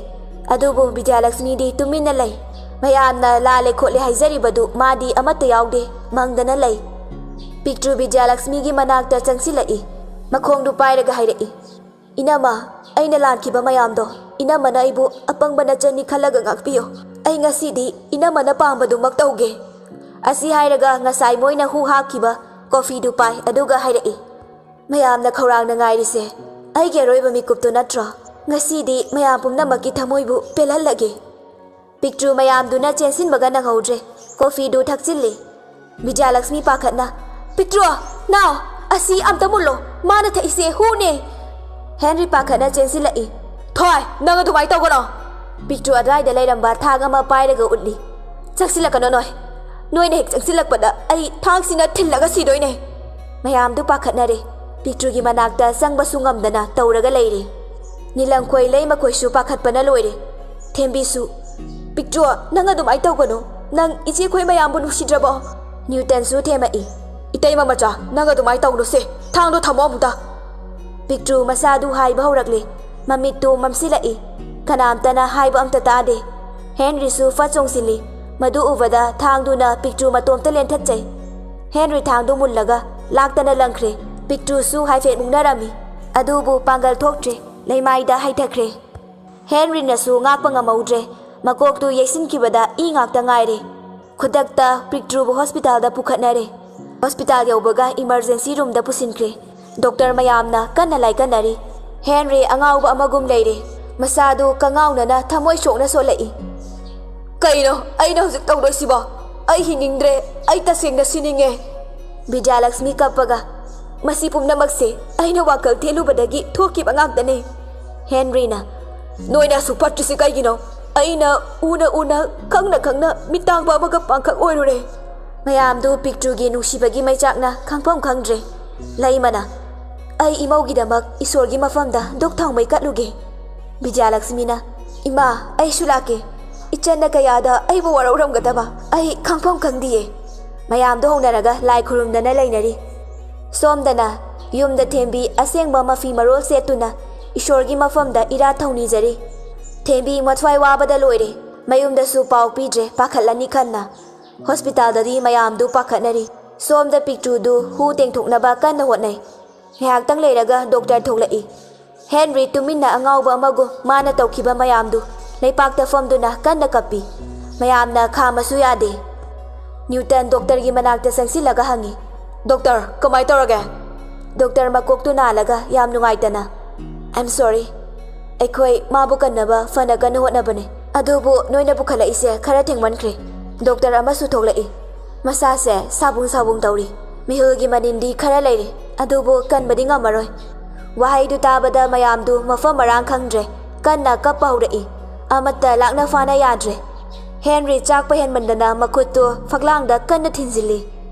ꯑꯗꯨꯕꯨ ꯕꯤꯗ꯭ꯌꯥꯂꯛꯁꯃꯤꯗꯤ ꯇꯨꯃꯤꯟꯅ ꯂꯩ꯫ ꯃꯌꯥꯝꯅ ꯂꯥꯜꯂꯦ ꯈꯣꯠꯂꯦ ꯍꯥꯏꯖꯔꯤꯕꯗꯨ ꯃꯥꯗꯤ ꯑꯃꯠꯇ ꯌꯥꯎꯗꯦ, ꯃꯪꯗꯅ ꯂꯩ꯫ ꯄꯤꯛꯇ꯭ꯔꯨ ꯕꯤꯗ꯭ꯌꯥꯂꯛꯁꯃꯤꯒꯤ ꯃꯅꯥꯛꯇ ꯆꯪꯁꯤꯜꯂꯛꯏ꯫ ꯃꯈꯣꯡꯗꯨ ꯄꯥꯏꯔꯒ ꯍꯥꯏꯔꯛꯏ, "ꯏꯅꯝꯃ, ꯑꯩꯅ ꯂꯥꯟꯈꯤꯕ ꯃꯌꯥꯝꯗꯣ ꯏꯅꯝꯃꯅ ꯑꯩꯕꯨ ꯑꯄꯪꯕ ꯅꯆꯟꯅꯤ ꯈꯜꯂꯒ ꯉꯥꯛꯄꯤꯌꯨ꯫ ꯑꯩ ꯉꯁꯤꯗꯤ ꯏꯅꯝꯃꯅ ꯄꯥꯝꯕꯗꯨꯃꯛ ꯇꯧꯒꯦ꯫" ꯑꯁꯤ ꯍꯥꯏꯔꯒ ꯉꯁꯥꯏ ꯃꯣꯏꯅ ꯍꯨ ꯍꯥꯞꯈꯤꯕ ꯀꯣꯐꯤꯗꯨ ꯄꯥꯏ, ꯑꯗꯨꯒ ꯍꯥꯏꯔꯛꯏ, "ꯃꯌꯥꯝꯅ ꯈꯧꯔꯥꯡꯅ ꯉꯥꯏꯔꯤꯁꯦ ꯑꯩꯒꯤ ꯑꯔꯣꯏꯕ ꯃꯤꯀꯨꯞꯇꯨ ꯅꯠꯇ꯭ꯔꯣ? ꯉꯁꯤꯗꯤ ꯃꯌꯥꯝ ꯄꯨꯝꯅꯃꯛꯀꯤ ꯊꯃꯣꯏꯕꯨ ꯄꯦꯜꯍꯜꯂꯒꯦ꯫" ꯄꯤꯛꯇ꯭ꯔꯨ ꯃꯌꯥꯝꯗꯨꯅ ꯆꯦꯟꯁꯤꯟꯕꯒ ꯅꯪꯍꯧꯗ꯭ꯔꯦ꯫ ꯀꯣꯐꯤꯗꯨ ꯊꯛꯆꯤꯜꯂꯤ꯫ ꯕꯤꯖꯌꯂꯛꯁꯃꯤ ꯄꯥꯈꯠꯅ, "ꯄꯤꯛꯇ꯭ꯔꯨ, ꯅꯥꯎ, ꯑꯁꯤ ꯑꯝꯇ ꯃꯨꯜꯂꯣ꯫ ꯃꯥꯅ ꯊꯛꯏꯁꯦ ꯍꯨꯅꯦ꯫" ꯍꯦꯟꯔꯤ ꯄꯥꯈꯠꯅ ꯆꯦꯟꯁꯤꯜꯂꯛꯏ꯫ "ꯊꯣꯏ, ꯅꯪ ꯑꯗꯨꯃꯥꯏꯅ ꯇꯧꯒꯅꯣ!" ꯄꯤꯛꯇ꯭ꯔꯨ ꯑꯗ꯭ꯋꯥꯏꯗ ꯂꯩꯔꯝꯕ ꯊꯥꯡ ꯑꯃ ꯄꯥꯏꯔꯒ ꯎꯠꯂꯤ꯫ "ꯆꯪꯁꯤꯜꯂꯛꯀꯅꯣ ꯅꯣꯏ꯫ ꯅꯣꯏꯅ ꯍꯦꯛ ꯆꯪꯁꯤꯜꯂꯛꯄꯗ ꯑꯩ ꯊꯥꯡꯁꯤꯅ ꯊꯤꯜꯂꯒ ꯁꯤꯗꯣꯏꯅꯦ꯫" ꯃꯌꯥꯝꯗꯨ ꯄꯥꯈꯠꯅꯔꯦ꯫ ꯄꯤꯛꯇ꯭ꯔꯨꯒꯤ ꯃꯅꯥꯛꯇ ꯆꯪꯕꯁꯨ ꯉꯝꯗꯅ ꯇꯧꯔꯒ ꯂꯩꯔꯦ꯫ ꯅꯤꯂꯪꯈꯣꯏ ꯂꯩꯃꯈꯣꯏꯁꯨ ꯄꯥꯈꯠꯄꯅ ꯂꯣꯏꯔꯦ꯫ ꯊꯦꯝꯕꯤꯁꯨ, "ꯄꯤꯛꯇ꯭ꯔꯨ, ꯅꯪ ꯑꯗꯨꯃꯥꯏꯅ ꯇꯧꯒꯅꯨ꯫ ꯅꯪ ꯏꯆꯦꯈꯣꯏ ꯃꯌꯥꯝꯕꯨ ꯅꯨꯡꯁꯤꯗ꯭ꯔꯕꯣ?" ꯅ꯭ꯌꯨꯇꯟꯁꯨ ꯊꯦꯝꯃꯛꯏ꯫ "ꯏꯇꯩꯃ ꯃꯆꯥ, ꯅꯪ ꯑꯗꯨꯃꯥꯏꯅ ꯇꯧꯅꯨꯁꯦ꯫ ꯊꯥꯡꯗꯣ ꯊꯝꯃꯣ ꯑꯃꯨꯛꯇ꯫" ꯄꯤꯛꯇ꯭ꯔꯨ ꯃꯁꯥꯗꯨ ꯍꯥꯏꯕ ꯍꯧꯔꯛꯂꯦ꯫ ꯃꯃꯤꯠꯇꯨ ꯃꯝꯁꯤꯜꯂꯛꯏ꯫ ꯀꯅꯥꯝꯇꯅ ꯍꯥꯏꯕ ꯑꯝꯇ ꯇꯥꯗꯦ꯫ ꯍꯦꯟꯔꯤꯁꯨ ꯐꯠ ꯆꯣꯡꯁꯤꯜꯂꯤ꯫ ꯃꯗꯨ ꯎꯕꯗ ꯊꯥꯡꯗꯨꯅ ꯄꯤꯛꯇ꯭ꯔꯨ ꯃꯇꯣꯝꯇ ꯂꯦꯟꯊꯠꯆꯩ꯫ ꯍꯦꯟꯔꯤ ꯊꯥꯡꯗꯨ ꯃꯨꯜꯂꯒ ꯂꯥꯛꯇꯅ ꯂꯪꯈ꯭ꯔꯦ꯫ ꯄꯤꯛꯇ꯭ꯔꯨꯁꯨ ꯍꯥꯏꯐꯦꯠ ꯃꯨꯛꯅꯔꯝꯃꯤ꯫ ꯑꯗꯨꯕꯨ ꯄꯥꯡꯒꯜ ꯊꯣꯛꯇ꯭ꯔꯦ꯫ ꯂꯩꯃꯥꯏꯗ ꯍꯩꯊꯈ꯭ꯔꯦ꯫ ꯍꯦꯟꯔꯤꯅꯁꯨ ꯉꯥꯛꯄ ꯉꯝꯍꯧꯗ꯭ꯔꯦ꯫ ꯃꯀꯣꯛꯇꯨ ꯌꯩꯁꯤꯟꯈꯤꯕꯗ ꯏ ꯉꯥꯛꯇ ꯉꯥꯏꯔꯦ꯫ ꯈꯨꯗꯛꯇ ꯄꯤꯛꯇ꯭ꯔꯨꯕꯨ ꯍꯣꯁꯄꯤꯇꯥꯜꯗ ꯄꯨꯈꯠꯅꯔꯦ꯫ ꯍꯣꯁꯄꯤꯇꯥꯜ ꯌꯧꯕꯒ ꯏꯃꯔꯖꯦꯟꯁꯤ ꯔꯨꯝꯗ ꯄꯨꯁꯤꯟꯈ꯭ꯔꯦ꯫ ꯗꯣꯛꯇꯔ ꯃꯌꯥꯝꯅ ꯀꯟꯅ ꯂꯥꯏꯀꯠꯅꯔꯤ꯫ ꯍꯦꯟꯔꯤ ꯑꯉꯥꯎꯕ ꯑꯃꯒꯨꯝ ꯂꯩꯔꯦ꯫ ꯃꯁꯥꯗꯨ ꯀꯉꯥꯎꯅꯅ ꯊꯃꯣꯏ ꯁꯣꯛꯅ ꯁꯣꯜꯂꯛꯏ꯫ "ꯀꯩꯅꯣ ꯑꯩꯅ ꯍꯧꯖꯤꯛ ꯇꯧꯗꯣꯏꯁꯤꯕꯣ? ꯑꯩ ꯍꯤꯡꯅꯤꯡꯗ꯭ꯔꯦ꯫ ꯑꯩ ꯇꯁꯦꯡꯅ ꯁꯤꯅꯤꯡꯉꯦ꯫" ꯕꯤꯗ꯭ꯌꯥꯂꯛꯁꯃꯤ ꯀꯞꯄꯒ, "ꯃꯁꯤ ꯄꯨꯝꯅꯃꯛꯁꯦ ꯑꯩꯅ ꯋꯥꯈꯜ ꯊꯦꯜꯂꯨꯕꯗꯒꯤ ꯊꯣꯛꯈꯤꯕ ꯉꯥꯛꯇꯅꯦ꯫" ꯍꯦꯟꯔꯤꯅ, "ꯅꯣꯏꯅ ꯑꯁꯨꯛ ꯐꯠꯇ꯭ꯔꯤꯁꯤ ꯀꯩꯒꯤꯅꯣ? ꯑꯩꯅ ꯎꯅ ꯎꯅ, ꯈꯪꯅ ꯈꯪꯅ ꯃꯤꯠ ꯇꯥꯡꯕ ꯑꯃꯒ ꯄꯥꯡꯈꯛ ꯑꯣꯏꯔꯨꯔꯦ꯫ ꯃꯌꯥꯝꯗꯨ ꯄꯤꯛꯇ꯭ꯔꯨꯒꯤ ꯅꯨꯡꯁꯤꯕꯒꯤ ꯃꯩꯆꯥꯛꯅ ꯈꯪꯐꯝ ꯈꯪꯗ꯭ꯔꯦ꯫ ꯂꯩꯃꯅ, "ꯑꯩ ꯏꯃꯧꯒꯤꯗꯃꯛ ꯏꯁꯣꯔꯒꯤ ꯃꯐꯝꯗ ꯙꯨꯛ ꯊꯥꯎꯃꯩ ꯀꯠꯂꯨꯒꯦ"꯫ ꯕꯤꯗ꯭ꯌꯥꯂꯛꯁꯃꯤꯅ, "ꯏꯃꯥ, ꯑꯩꯁꯨ ꯂꯥꯛꯀꯦ꯫ ꯏꯆꯟꯅ ꯀꯌꯥꯗ ꯑꯩꯕꯨ ꯋꯥꯔꯧꯔꯝꯒꯗꯕ ꯑꯩ ꯈꯪꯐꯝ ꯈꯪꯗꯤꯌꯦ"꯫ ꯃꯌꯥꯝꯗꯣ ꯍꯧꯅꯔꯒ ꯂꯥꯏ ꯈꯨꯔꯨꯝꯗꯅ ꯂꯩꯅꯔꯤ꯫ ꯁꯣꯝꯗꯅ ꯌꯨꯝꯗ ꯊꯦꯝꯕꯤ ꯑꯁꯦꯡꯕ ꯃꯐꯤ ꯃꯔꯣꯜ ꯁꯦꯠꯇꯨꯅ ꯏꯁꯣꯔꯒꯤ ꯃꯐꯝꯗ ꯏꯔꯥꯠ ꯊꯧꯅꯤꯖꯔꯤ꯫ ꯊꯦꯝꯕꯤ ꯃꯊ꯭ꯋꯥꯏ ꯋꯥꯕꯗ ꯂꯣꯏꯔꯦ꯫ ꯃꯌꯨꯝꯗꯁꯨ ꯄꯥꯎ ꯄꯤꯗ꯭ꯔꯦ, ꯄꯥꯈꯠꯂꯅꯤ ꯈꯟꯅ꯫ ꯍꯣꯁꯄꯤꯇꯥꯜꯗꯗꯤ ꯃꯌꯥꯝꯗꯨ ꯄꯥꯈꯠꯅꯔꯤ꯫ ꯁꯣꯝꯗ ꯄꯤꯛꯇ꯭ꯔꯨꯗꯨ ꯍꯨ ꯇꯦꯡꯊꯣꯛꯅꯕ ꯀꯟꯅ ꯍꯣꯠꯅꯩ꯫ ꯉꯥꯏꯍꯥꯛꯇꯪ ꯂꯩꯔꯒ ꯗꯣꯛꯇꯔ ꯊꯣꯛꯂꯛꯏ꯫ ꯍꯦꯟꯔꯤ ꯇꯨꯃꯤꯟꯅ ꯑꯉꯥꯎꯕ ꯑꯃꯒꯨꯝ ꯃꯥꯅ ꯇꯧꯈꯤꯕ ꯃꯌꯥꯝꯗꯨ ꯂꯩꯄꯥꯛꯇ ꯐꯝꯗꯨꯅ ꯀꯟꯅ ꯀꯞꯄꯤ꯫ ꯃꯌꯥꯝꯅ ꯈꯥꯝꯃꯁꯨ ꯌꯥꯗꯦ꯫ ꯅ꯭ꯌꯨꯇꯟ ꯗꯣꯛꯇꯔꯒꯤ ꯃꯅꯥꯛꯇ ꯆꯪꯁꯤꯜꯂꯒ ꯍꯪꯉꯤ, "ꯗꯣꯛꯇꯔ, ꯀꯃꯥꯏ ꯇꯧꯔꯒꯦ?" ꯗꯣꯛꯇꯔ ꯃꯀꯣꯛꯇꯨ ꯅꯥꯜꯂꯒ ꯌꯥꯝ ꯅꯨꯡꯉꯥꯏꯇꯅ, "ꯑꯥꯏ ꯑꯦꯝ ꯁꯣꯔꯤ꯫ ꯑꯩꯈꯣꯏ ꯃꯥꯕꯨ ꯀꯟꯅꯕ ꯐꯅ ꯀꯟꯅ ꯍꯣꯠꯅꯕꯅꯤ, ꯑꯗꯨꯕꯨ ꯅꯣꯏꯅ ꯄꯨꯈꯠꯂꯛꯏꯁꯦ ꯈꯔ ꯊꯦꯡꯃꯟꯈ꯭ꯔꯦ"꯫ ꯗꯣꯛꯇꯔ ꯑꯃꯁꯨ ꯊꯣꯛꯂꯛꯏ꯫ ꯃꯁꯥꯁꯦ ꯁꯥꯕꯨꯡ ꯁꯥꯕꯨꯡ ꯇꯧꯔꯤ꯫ ꯃꯤꯍꯨꯜꯒꯤ ꯃꯅꯤꯟꯗꯤ ꯈꯔ ꯂꯩꯔꯤ, ꯑꯗꯨꯕꯨ ꯀꯟꯕꯗꯤ ꯉꯝꯃꯔꯣꯏ꯫ ꯋꯥꯍꯩꯗꯨ ꯇꯥꯕꯗ ꯃꯌꯥꯝꯗꯨ ꯃꯐꯝ ꯃꯔꯥꯡ ꯈꯪꯗ꯭ꯔꯦ꯫ ꯀꯟꯅ ꯀꯞꯄ ꯍꯧꯔꯛꯏ꯫ ꯑꯃꯠꯇ ꯂꯥꯛꯅ ꯐꯥꯅ ꯌꯥꯗ꯭ꯔꯦ꯫ ꯍꯦꯟꯔꯤ ꯆꯥꯛꯄ ꯍꯦꯟꯃꯟꯗꯅ ꯃꯈꯨꯠꯇꯨ ꯐꯛꯂꯥꯡꯗ ꯀꯟꯅ ꯊꯤꯟꯖꯤꯜꯂꯤ꯫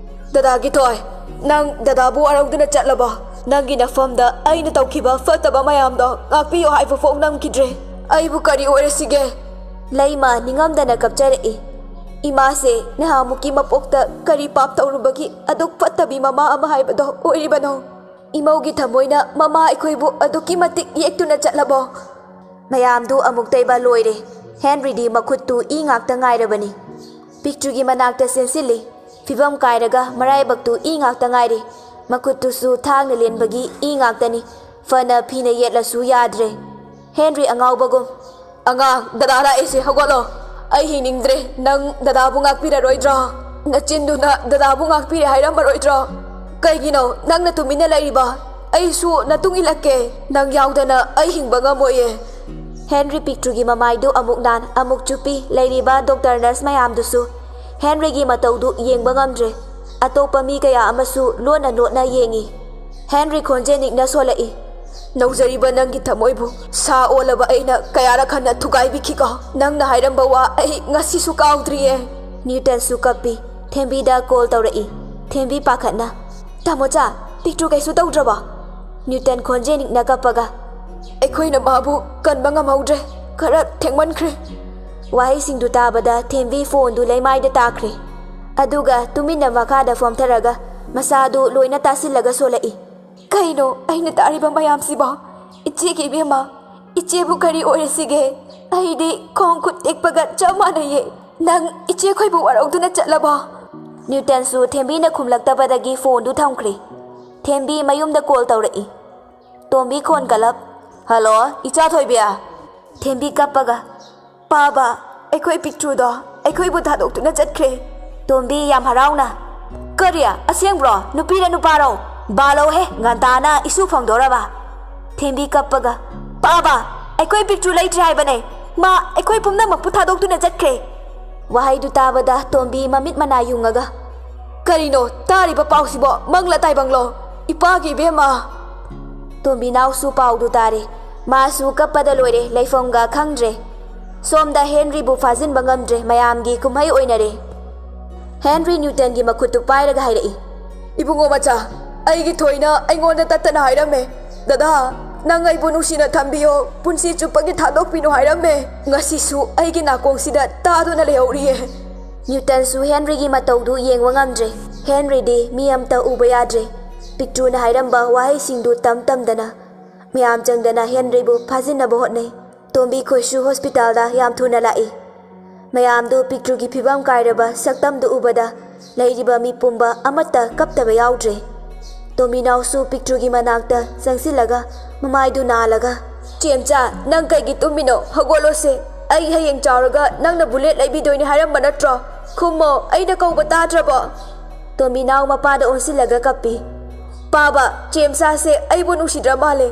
"ꯗꯗꯥꯒꯤ ꯊꯣꯏ, ꯅꯪ ꯗꯗꯥꯕꯨ ꯋꯥꯔꯧꯗꯨꯅ ꯆꯠꯂꯕꯣ? ꯅꯪꯒꯤ ꯅꯐꯝꯗ ꯑꯩꯅ ꯇꯧꯈꯤꯕ ꯐꯠꯇꯕ ꯃꯌꯥꯝꯗꯣ ꯉꯥꯛꯄꯤꯌꯨ ꯍꯥꯏꯕ ꯐꯥꯎ ꯅꯝꯈꯤꯗ꯭ꯔꯦ꯫ ꯑꯩꯕꯨ ꯀꯔꯤ ꯑꯣꯏꯔꯁꯤꯒꯦ?" ꯂꯩꯃ ꯅꯤꯡꯉꯝꯗꯅ ꯀꯞꯆꯔꯛꯏ꯫ "ꯏꯃꯥꯁꯦ ꯅꯍꯥꯟꯃꯨꯛꯀꯤ ꯃꯄꯣꯛꯇ ꯀꯔꯤ ꯄꯥꯞ ꯇꯧꯔꯨꯕꯒꯤ ꯑꯗꯨꯛ ꯐꯠꯇꯕꯤ ꯃꯃꯥ ꯑꯃ ꯍꯥꯏꯕꯗꯣ ꯑꯣꯏꯔꯤꯕꯅꯣ? ꯏꯃꯧꯒꯤ ꯊꯃꯣꯏꯅ ꯃꯃꯥ ꯑꯩꯈꯣꯏꯕꯨ ꯑꯗꯨꯛꯀꯤ ꯃꯇꯤꯛ ꯌꯦꯛꯇꯨꯅ ꯆꯠꯂꯕꯣ?" ꯃꯌꯥꯝꯗꯨ ꯑꯃꯨꯛ ꯇꯩꯕ ꯂꯣꯏꯔꯦ꯫ ꯍꯦꯟꯔꯤꯗꯤ ꯃꯈꯨꯠꯇꯨ ꯏ ꯉꯥꯛꯇ ꯉꯥꯏꯔꯕꯅꯤ꯫ ꯄꯤꯛꯇ꯭ꯔꯨꯒꯤ ꯃꯅꯥꯛꯇ ꯆꯦꯟꯁꯤꯜꯂꯤ꯫ ꯐꯤꯕꯝ ꯀꯥꯏꯔꯒ ꯃꯔꯥꯏꯕꯛꯇꯨ ꯏ ꯉꯥꯛꯇ ꯉꯥꯏꯔꯦ꯫ ꯃꯈꯨꯠꯇꯨꯁꯨ ꯊꯥꯡꯅ ꯂꯦꯟꯕꯒꯤ ꯏ ꯉꯥꯛꯇꯅꯤ꯫ ꯐꯅ ꯐꯤꯅ ꯌꯦꯠꯂꯁꯨ ꯌꯥꯗ꯭ꯔꯦ꯫ ꯍꯦꯟꯔꯤ ꯑꯉꯥꯎꯕꯒꯨꯝ, "ꯑꯉꯥꯡ, ꯗꯗꯥ ꯂꯥꯛꯏꯁꯦ, ꯍꯧꯒꯠꯂꯣ꯫ ꯑꯩ ꯍꯤꯡꯅꯤꯡꯗ꯭ꯔꯦ꯫ ꯅꯪ ꯗꯗꯥꯕꯨ ꯉꯥꯛꯄꯤꯔꯔꯣꯏꯗ꯭ꯔꯣ? ꯅꯆꯤꯟꯗꯨꯅ ꯗꯗꯥꯕꯨ ꯉꯥꯛꯄꯤꯔꯦ ꯍꯥꯏꯔꯝꯃꯔꯣꯏꯗ꯭ꯔꯣ? ꯀꯩꯒꯤꯅꯣ ꯅꯪꯅ ꯇꯨꯃꯤꯟꯅ ꯂꯩꯔꯤꯕ? ꯑꯩꯁꯨ ꯅꯇꯨꯡ ꯏꯜꯂꯛꯀꯦ꯫ ꯅꯪ ꯌꯥꯎꯗꯅ ꯑꯩ ꯍꯤꯡꯕ ꯉꯝꯃꯣꯏꯌꯦ"꯫ ꯍꯦꯟꯔꯤ ꯄꯤꯛꯇ꯭ꯔꯨꯒꯤ ꯃꯃꯥꯏꯗꯨ ꯑꯃꯨꯛ ꯅꯥꯟ, ꯑꯃꯨꯛ ꯆꯨꯞꯄꯤ꯫ ꯂꯩꯔꯤꯕ ꯗꯣꯛꯇꯔ ꯅꯔꯁ ꯃꯌꯥꯝꯗꯨꯁꯨ ꯍꯦꯟꯔꯤꯒꯤ ꯃꯇꯧꯗꯨ ꯌꯦꯡꯕ ꯉꯝꯗ꯭ꯔꯦ꯫ ꯑꯇꯣꯞꯄ ꯃꯤ ꯀꯌꯥ ꯑꯃꯁꯨ ꯂꯣꯟꯅ ꯂꯣꯟꯅ ꯌꯦꯡꯉꯤ꯫ ꯍꯦꯟꯔꯤ ꯈꯣꯟꯖꯦꯜ ꯅꯤꯛꯅ ꯁꯣꯜꯂꯛꯏ꯫ ꯅꯧꯖꯔꯤꯕ ꯅꯪꯒꯤ ꯊꯃꯣꯏꯕꯨ ꯁꯥ ꯑꯣꯜꯂꯕ ꯑꯩꯅ ꯀꯌꯥꯔꯛ ꯍꯟꯅ ꯊꯨꯒꯥꯏꯕꯤꯈꯤꯀꯣ? ꯅꯪꯅ ꯍꯥꯏꯔꯝꯕ ꯋꯥ ꯑꯩ ꯉꯁꯤꯁꯨ ꯀꯥꯎꯗ꯭ꯔꯤꯌꯦ꯫ ꯅ꯭ꯌꯨꯇꯟꯁꯨ ꯀꯞꯄꯤ꯫ ꯊꯦꯝꯕꯤꯗ ꯀꯣꯜ ꯇꯧꯔꯛꯏ꯫ ꯊꯦꯝꯕꯤ ꯄꯥꯈꯠꯅ, "ꯇꯥꯃꯣꯆꯥ, ꯄꯤꯛꯇ꯭ꯔꯨ ꯀꯩꯁꯨ ꯇꯧꯗ꯭ꯔꯕꯣ?" ꯅ꯭ꯌꯨꯇꯟ ꯈꯣꯟꯖꯦꯜ ꯏꯛꯅ ꯀꯞꯄꯒ, "ꯑꯩꯈꯣꯏꯅ ꯃꯥꯕꯨ ꯀꯟꯕ ꯉꯝꯍꯧꯗ꯭ꯔꯦ, ꯈꯔ ꯊꯦꯡꯃꯟꯈ꯭ꯔꯦ꯫" ꯋꯥꯍꯩꯁꯤꯡꯗꯨ ꯇꯥꯕꯗ ꯊꯦꯝꯕꯤ ꯐꯣꯟꯗꯨ ꯂꯩꯃꯥꯏꯗ ꯇꯥꯈ꯭ꯔꯦ꯫ ꯑꯗꯨꯒ ꯇꯨꯃꯤꯟꯅ ꯃꯈꯥꯗ ꯐꯣꯝꯊꯔꯒ ꯃꯁꯥꯗꯨ ꯂꯣꯏꯅ ꯇꯥꯁꯤꯜꯂꯒ ꯁꯣꯜꯂꯛꯏ꯫ "ꯀꯩꯅꯣ ꯑꯩꯅ ꯇꯥꯔꯤꯕ ꯃꯌꯥꯝꯁꯤꯕꯣ? ꯏꯆꯦꯒꯤ ꯏꯕꯦꯝꯃ, ꯏꯆꯦꯕꯨ ꯀꯔꯤ ꯑꯣꯏꯔꯁꯤꯒꯦ? ꯑꯩꯗꯤ ꯈꯣꯡ ꯈꯨꯠ ꯇꯦꯛꯄꯒ ꯆꯞ ꯃꯥꯟꯅꯩꯌꯦ꯫ ꯅꯪ ꯏꯆꯦ ꯑꯩꯈꯣꯏꯕꯨ ꯋꯥꯔꯧꯗꯨꯅ ꯆꯠꯂꯕꯣ?" ꯅ꯭ꯌꯨꯇꯟꯁꯨ ꯊꯦꯝꯕꯤꯅ ꯈꯨꯝꯂꯛꯇꯕꯗꯒꯤ ꯐꯣꯟꯗꯨ ꯊꯝꯈ꯭ꯔꯦ꯫ ꯊꯦꯝꯕꯤ ꯃꯌꯨꯝꯗ ꯀꯣꯜ ꯇꯧꯔꯛꯏ꯫ ꯇꯣꯝꯕꯤ ꯈꯣꯟ ꯀꯜꯂꯞ, "ꯍꯜꯂꯣ, ꯏꯆꯥ ꯊꯣꯏꯕꯤ?" ꯊꯦꯝꯕꯤ ꯀꯞꯄꯒ, "ꯄꯥꯕ, ꯑꯩꯈꯣꯏ ꯄꯤꯛꯇ꯭ꯔꯨꯗꯣ ꯑꯩꯈꯣꯏꯕꯨ ꯊꯥꯗꯣꯛꯇꯨꯅ ꯆꯠꯈ꯭ꯔꯦ꯫" ꯇꯣꯝꯕꯤ ꯌꯥꯝ ꯍꯔꯥꯎꯅ, "ꯀꯔꯤ? ꯑꯁꯦꯡꯕ꯭ꯔꯣ? ꯅꯨꯄꯤꯔ ꯅꯨꯄꯥꯔꯣ? ꯕꯥꯂꯧꯍꯦ, ꯉꯟꯇꯥꯅ ꯏꯁꯨ ꯐꯪꯗꯣꯔꯕ꯫" ꯊꯦꯝꯕꯤ ꯀꯞꯄꯒ, "ꯄꯥꯕ, ꯑꯩꯈꯣꯏ ꯄꯤꯛꯇ꯭ꯔꯨ ꯂꯩꯇ꯭ꯔꯦ ꯍꯥꯏꯕꯅꯦ꯫ ꯃꯥ ꯑꯩꯈꯣꯏ ꯄꯨꯝꯅꯃꯛꯄꯨ ꯊꯥꯗꯣꯛꯇꯨꯅ ꯆꯠꯈ꯭ꯔꯦ꯫" ꯋꯥꯍꯩꯗꯨ ꯇꯥꯕꯗ ꯇꯣꯝꯕꯤ ꯃꯃꯤꯠ ꯃꯅꯥ ꯌꯨꯡꯉꯒ, "ꯀꯔꯤꯅꯣ ꯇꯥꯔꯤꯕ ꯄꯥꯎꯁꯤꯕꯣ? ꯃꯪꯂ ꯇꯥꯏꯕꯪꯂꯣ? ꯏꯄꯥꯒꯤ ꯏꯕꯦꯝꯃ!" ꯇꯣꯝꯕꯤꯅꯥꯎꯁꯨ ꯄꯥꯎꯗꯨ ꯇꯥꯔꯦ꯫ ꯃꯥꯁꯨ ꯀꯞꯄꯗ ꯂꯣꯏꯔꯦ, ꯂꯩꯐꯝꯒ ꯈꯪꯗ꯭ꯔꯦ꯫ ꯁꯣꯝꯗ ꯍꯦꯟꯔꯤꯕꯨ ꯐꯥꯖꯤꯟꯕ ꯉꯝꯗ꯭ꯔꯦ, ꯃꯌꯥꯝꯒꯤ ꯀꯨꯝꯍꯩ ꯑꯣꯏꯅꯔꯦ꯫ ꯍꯦꯟꯔꯤ ꯅ꯭ꯌꯨꯇꯟꯒꯤ ꯃꯈꯨꯠꯇꯨ ꯄꯥꯏꯔꯒ ꯍꯥꯏꯔꯛꯏ, "ꯏꯕꯨꯡꯉꯣ ꯃꯆꯥ, ꯑꯩꯒꯤ ꯊꯣꯏꯅ ꯑꯩꯉꯣꯟꯗ ꯇꯠꯇꯅ ꯍꯥꯏꯔꯝꯃꯦ꯫ ꯗꯗꯥ, ꯅꯪ ꯑꯩꯕꯨ ꯅꯨꯡꯁꯤꯅ ꯊꯝꯕꯤꯌꯣ, ꯄꯨꯟꯁꯤ ꯆꯨꯞꯄꯒꯤ ꯊꯥꯗꯣꯛꯄꯤꯅꯣ ꯍꯥꯏꯔꯝꯃꯦ꯫ ꯉꯁꯤꯁꯨ ꯑꯩꯒꯤ ꯅꯥꯀꯣꯡꯁꯤꯗ ꯇꯥꯗꯨꯅ ꯂꯩꯍꯧꯔꯤꯌꯦ꯫" ꯅ꯭ꯌꯨꯇꯟꯁꯨ ꯍꯦꯟꯔꯤꯒꯤ ꯃꯇꯧꯗꯨ ꯌꯦꯡꯕ ꯉꯝꯗ꯭ꯔꯦ꯫ ꯍꯦꯟꯔꯤꯗꯤ ꯃꯤ ꯑꯝꯇ ꯎꯕ ꯌꯥꯗ꯭ꯔꯦ꯫ ꯄꯤꯛꯇ꯭ꯔꯨꯅ ꯍꯥꯏꯔꯝꯕ ꯋꯥꯍꯩꯁꯤꯡꯗꯨ ꯇꯝ ꯇꯝꯗꯅ ꯃꯌꯥꯝ ꯆꯪꯗꯅ ꯍꯦꯟꯔꯤꯕꯨ ꯐꯥꯖꯤꯟꯅꯕ ꯍꯣꯠꯅꯩ꯫ ꯇꯣꯝꯕꯤ ꯈꯣꯏꯁꯨ ꯍꯣꯁꯄꯤꯇꯥꯜꯗ ꯌꯥꯝ ꯊꯨꯅ ꯂꯥꯛꯏ꯫ ꯃꯌꯥꯝꯗꯨ ꯄꯤꯛꯇ꯭ꯔꯨꯒꯤ ꯐꯤꯕꯝ ꯀꯥꯏꯔꯕ ꯁꯛꯇꯝꯗꯨ ꯎꯕꯗ ꯂꯩꯔꯤꯕ ꯃꯤ ꯄꯨꯝꯕ ꯑꯃꯠꯇ ꯀꯞꯇꯕ ꯌꯥꯎꯗ꯭ꯔꯦ꯫ ꯇꯣꯝꯕꯤꯅꯥꯎꯁꯨ ꯄꯤꯛꯇ꯭ꯔꯨꯒꯤ ꯃꯅꯥꯛꯇ ꯆꯪꯁꯤꯜꯂꯒ ꯃꯃꯥꯏꯗꯨ ꯅꯥꯜꯂꯒ, "ꯆꯦꯝꯆꯥ, ꯅꯪ ꯀꯩꯒꯤ ꯇꯨꯝꯃꯤꯅꯣ? ꯍꯧꯒꯠꯂꯣꯁꯦ꯫ ꯑꯩ ꯍꯌꯦꯡ ꯆꯥꯎꯔꯒ ꯅꯪꯅ ꯕꯨꯂꯦꯠ ꯂꯩꯕꯤꯗꯣꯏꯅꯤ ꯍꯥꯏꯔꯝꯕ ꯅꯠꯇ꯭ꯔꯣ? ꯈꯨꯝꯃꯣ, ꯑꯩꯅ ꯀꯧꯕ ꯇꯥꯗ꯭ꯔꯕꯣ?" ꯇꯣꯝꯕꯤꯅꯥꯎ ꯃꯄꯥꯗ ꯑꯣꯟꯁꯤꯜꯂꯒ ꯀꯞꯄꯤ꯫ "ꯄꯥꯕ, ꯆꯦꯝꯆꯥꯁꯦ ꯑꯩꯕꯨ ꯅꯨꯡꯁꯤꯗ꯭ꯔ ꯃꯥꯜꯂꯦ꯫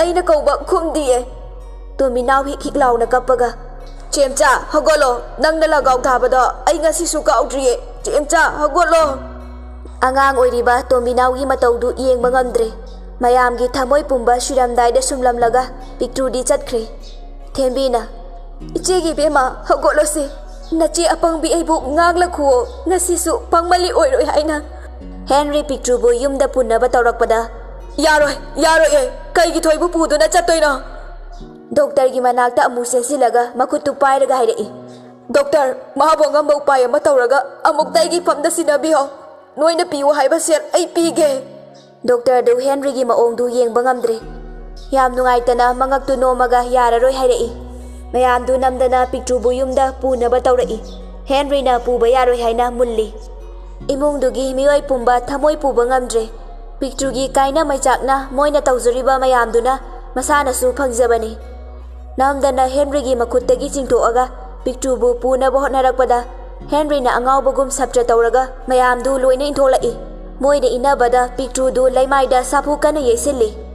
ꯑꯩꯅ ꯀꯧꯕ ꯈꯨꯝꯗꯤꯌꯦ꯫" ꯇꯣꯝꯕꯤꯅꯥꯎ ꯍꯤꯛ ꯍꯤꯛ ꯂꯥꯎꯅ ꯀꯞꯄꯒ, "ꯆꯦꯝꯆꯥ, ꯍꯧꯒꯠꯂꯣ꯫ ꯅꯪꯅ ꯂꯒꯥꯎ ꯊꯥꯕꯗꯣ ꯑꯩ ꯉꯁꯤꯁꯨ ꯀꯥꯎꯗ꯭ꯔꯤꯌꯦ꯫ ꯆꯦꯝꯆꯥ, ꯍꯧꯒꯠꯂꯣ꯫" ꯑꯉꯥꯡ ꯑꯣꯏꯔꯤꯕ ꯇꯣꯝꯕꯤꯅꯥꯎꯒꯤ ꯃꯇꯧꯗꯨ ꯌꯦꯡꯕ ꯉꯝꯗ꯭ꯔꯦ꯫ ꯃꯌꯥꯝꯒꯤ ꯊꯃꯣꯏ ꯄꯨꯝꯕ ꯁꯤꯔꯝꯗꯥꯏꯗ ꯁꯨꯝꯂꯝꯂꯒ ꯄꯤꯛꯇ꯭ꯔꯨꯗꯤ ꯆꯠꯈ꯭ꯔꯦ꯫ ꯊꯦꯝꯕꯤꯅ, "ꯏꯆꯦꯒꯤ ꯏꯕꯦꯝꯃ, ꯍꯧꯒꯠꯂꯣꯁꯦ꯫ ꯅꯆꯦ ꯑꯄꯪꯕꯤ ꯑꯩꯕꯨ ꯉꯥꯛꯂꯈꯨꯑꯣ꯫ ꯉꯁꯤꯁꯨ ꯄꯪꯃꯜꯂꯤ ꯑꯣꯏꯔꯣꯏ ꯍꯥꯏꯅ ꯍꯦꯟꯔꯤ ꯄꯤꯛꯇ꯭ꯔꯨꯕꯨ ꯌꯨꯝꯗ ꯄꯨꯅꯕ ꯇꯧꯔꯛꯄꯗ, "ꯌꯥꯔꯣꯏ, ꯌꯥꯔꯣꯏꯌꯦ꯫ ꯀꯩꯒꯤ ꯊꯣꯏꯕꯨ ꯄꯨꯗꯨꯅ ꯆꯠꯇꯣꯏꯅꯣ?" ꯗꯣꯛꯇꯔꯒꯤ ꯃꯅꯥꯛꯇ ꯑꯃꯨꯛ ꯆꯦꯟꯁꯤꯜꯂꯒ ꯃꯈꯨꯠꯇꯨ ꯄꯥꯏꯔꯒ ꯍꯥꯏꯔꯛꯏ, "ꯗꯣꯛꯇꯔ, ꯃꯍꯥꯛꯄꯨ ꯑꯉꯝꯕ ꯎꯄꯥꯏ ꯑꯃ ꯇꯧꯔꯒ ꯑꯃꯨꯛꯇ ꯑꯩꯒꯤ ꯐꯝꯗ ꯁꯤꯟꯅꯕꯤꯌꯣ꯫ ꯅꯣꯏꯅ ꯄꯤꯌꯨ ꯍꯥꯏꯕ ꯁꯦꯜ ꯑꯩ ꯄꯤꯒꯦ꯫" ꯗꯣꯛꯇꯔꯗꯨ ꯍꯦꯟꯔꯤꯒꯤ ꯃꯑꯣꯡꯗꯨ ꯌꯦꯡꯕ ꯉꯝꯗ꯭ꯔꯦ꯫ ꯌꯥꯝ ꯅꯨꯡꯉꯥꯏꯇꯅ ꯃꯉꯛꯇꯨ ꯅꯣꯝꯃꯒ ꯌꯥꯔꯔꯣꯏ ꯍꯥꯏꯔꯛꯏ꯫ ꯃꯌꯥꯝꯗꯨ ꯅꯝꯗꯅ ꯄꯤꯛꯇ꯭ꯔꯨꯕꯨ ꯌꯨꯝꯗ ꯄꯨꯅꯕ ꯇꯧꯔꯛꯏ꯫ ꯍꯦꯟꯔꯤꯅ ꯄꯨꯕ ꯌꯥꯔꯣꯏ ꯍꯥꯏꯅ ꯃꯨꯜꯂꯤ꯫ ꯏꯃꯨꯡꯗꯨꯒꯤ ꯃꯤꯑꯣꯏ ꯄꯨꯝꯕ ꯊꯃꯣꯏ ꯄꯨꯕ ꯉꯝꯗ꯭ꯔꯦ꯫ ꯄꯤꯛꯇ꯭ꯔꯨꯒꯤ ꯀꯥꯏꯅ ꯃꯩꯆꯥꯛꯅ ꯃꯣꯏꯅ ꯇꯧꯖꯔꯤꯕ ꯃꯌꯥꯝꯗꯨꯅ ꯃꯁꯥꯅꯁꯨ ꯐꯪꯖꯕꯅꯤ꯫ ꯅꯝꯗꯅ ꯍꯦꯟꯔꯤꯒꯤ ꯃꯈꯨꯠꯇꯒꯤ ꯆꯤꯡꯊꯣꯛꯑꯒ ꯄꯤꯛꯇ꯭ꯔꯨꯕꯨ ꯄꯨꯅꯕ ꯍꯣꯠꯅꯔꯛꯄꯗ, ꯍꯦꯟꯔꯤꯅ ꯑꯉꯥꯎꯕꯒꯨꯝ ꯁꯞꯇ꯭ꯔ ꯇꯧꯔꯒ ꯃꯌꯥꯝꯗꯨ ꯂꯣꯏꯅ ꯏꯟꯊꯣꯛꯂꯛꯏ꯫ ꯃꯣꯏꯅ ꯏꯟꯅꯕꯗ ꯄꯤꯛꯇ꯭ꯔꯨꯗꯨ ꯂꯩꯃꯥꯏꯗ ꯁꯥꯐꯨ ꯀꯟꯅ ꯌꯩꯁꯤꯜꯂꯤ꯫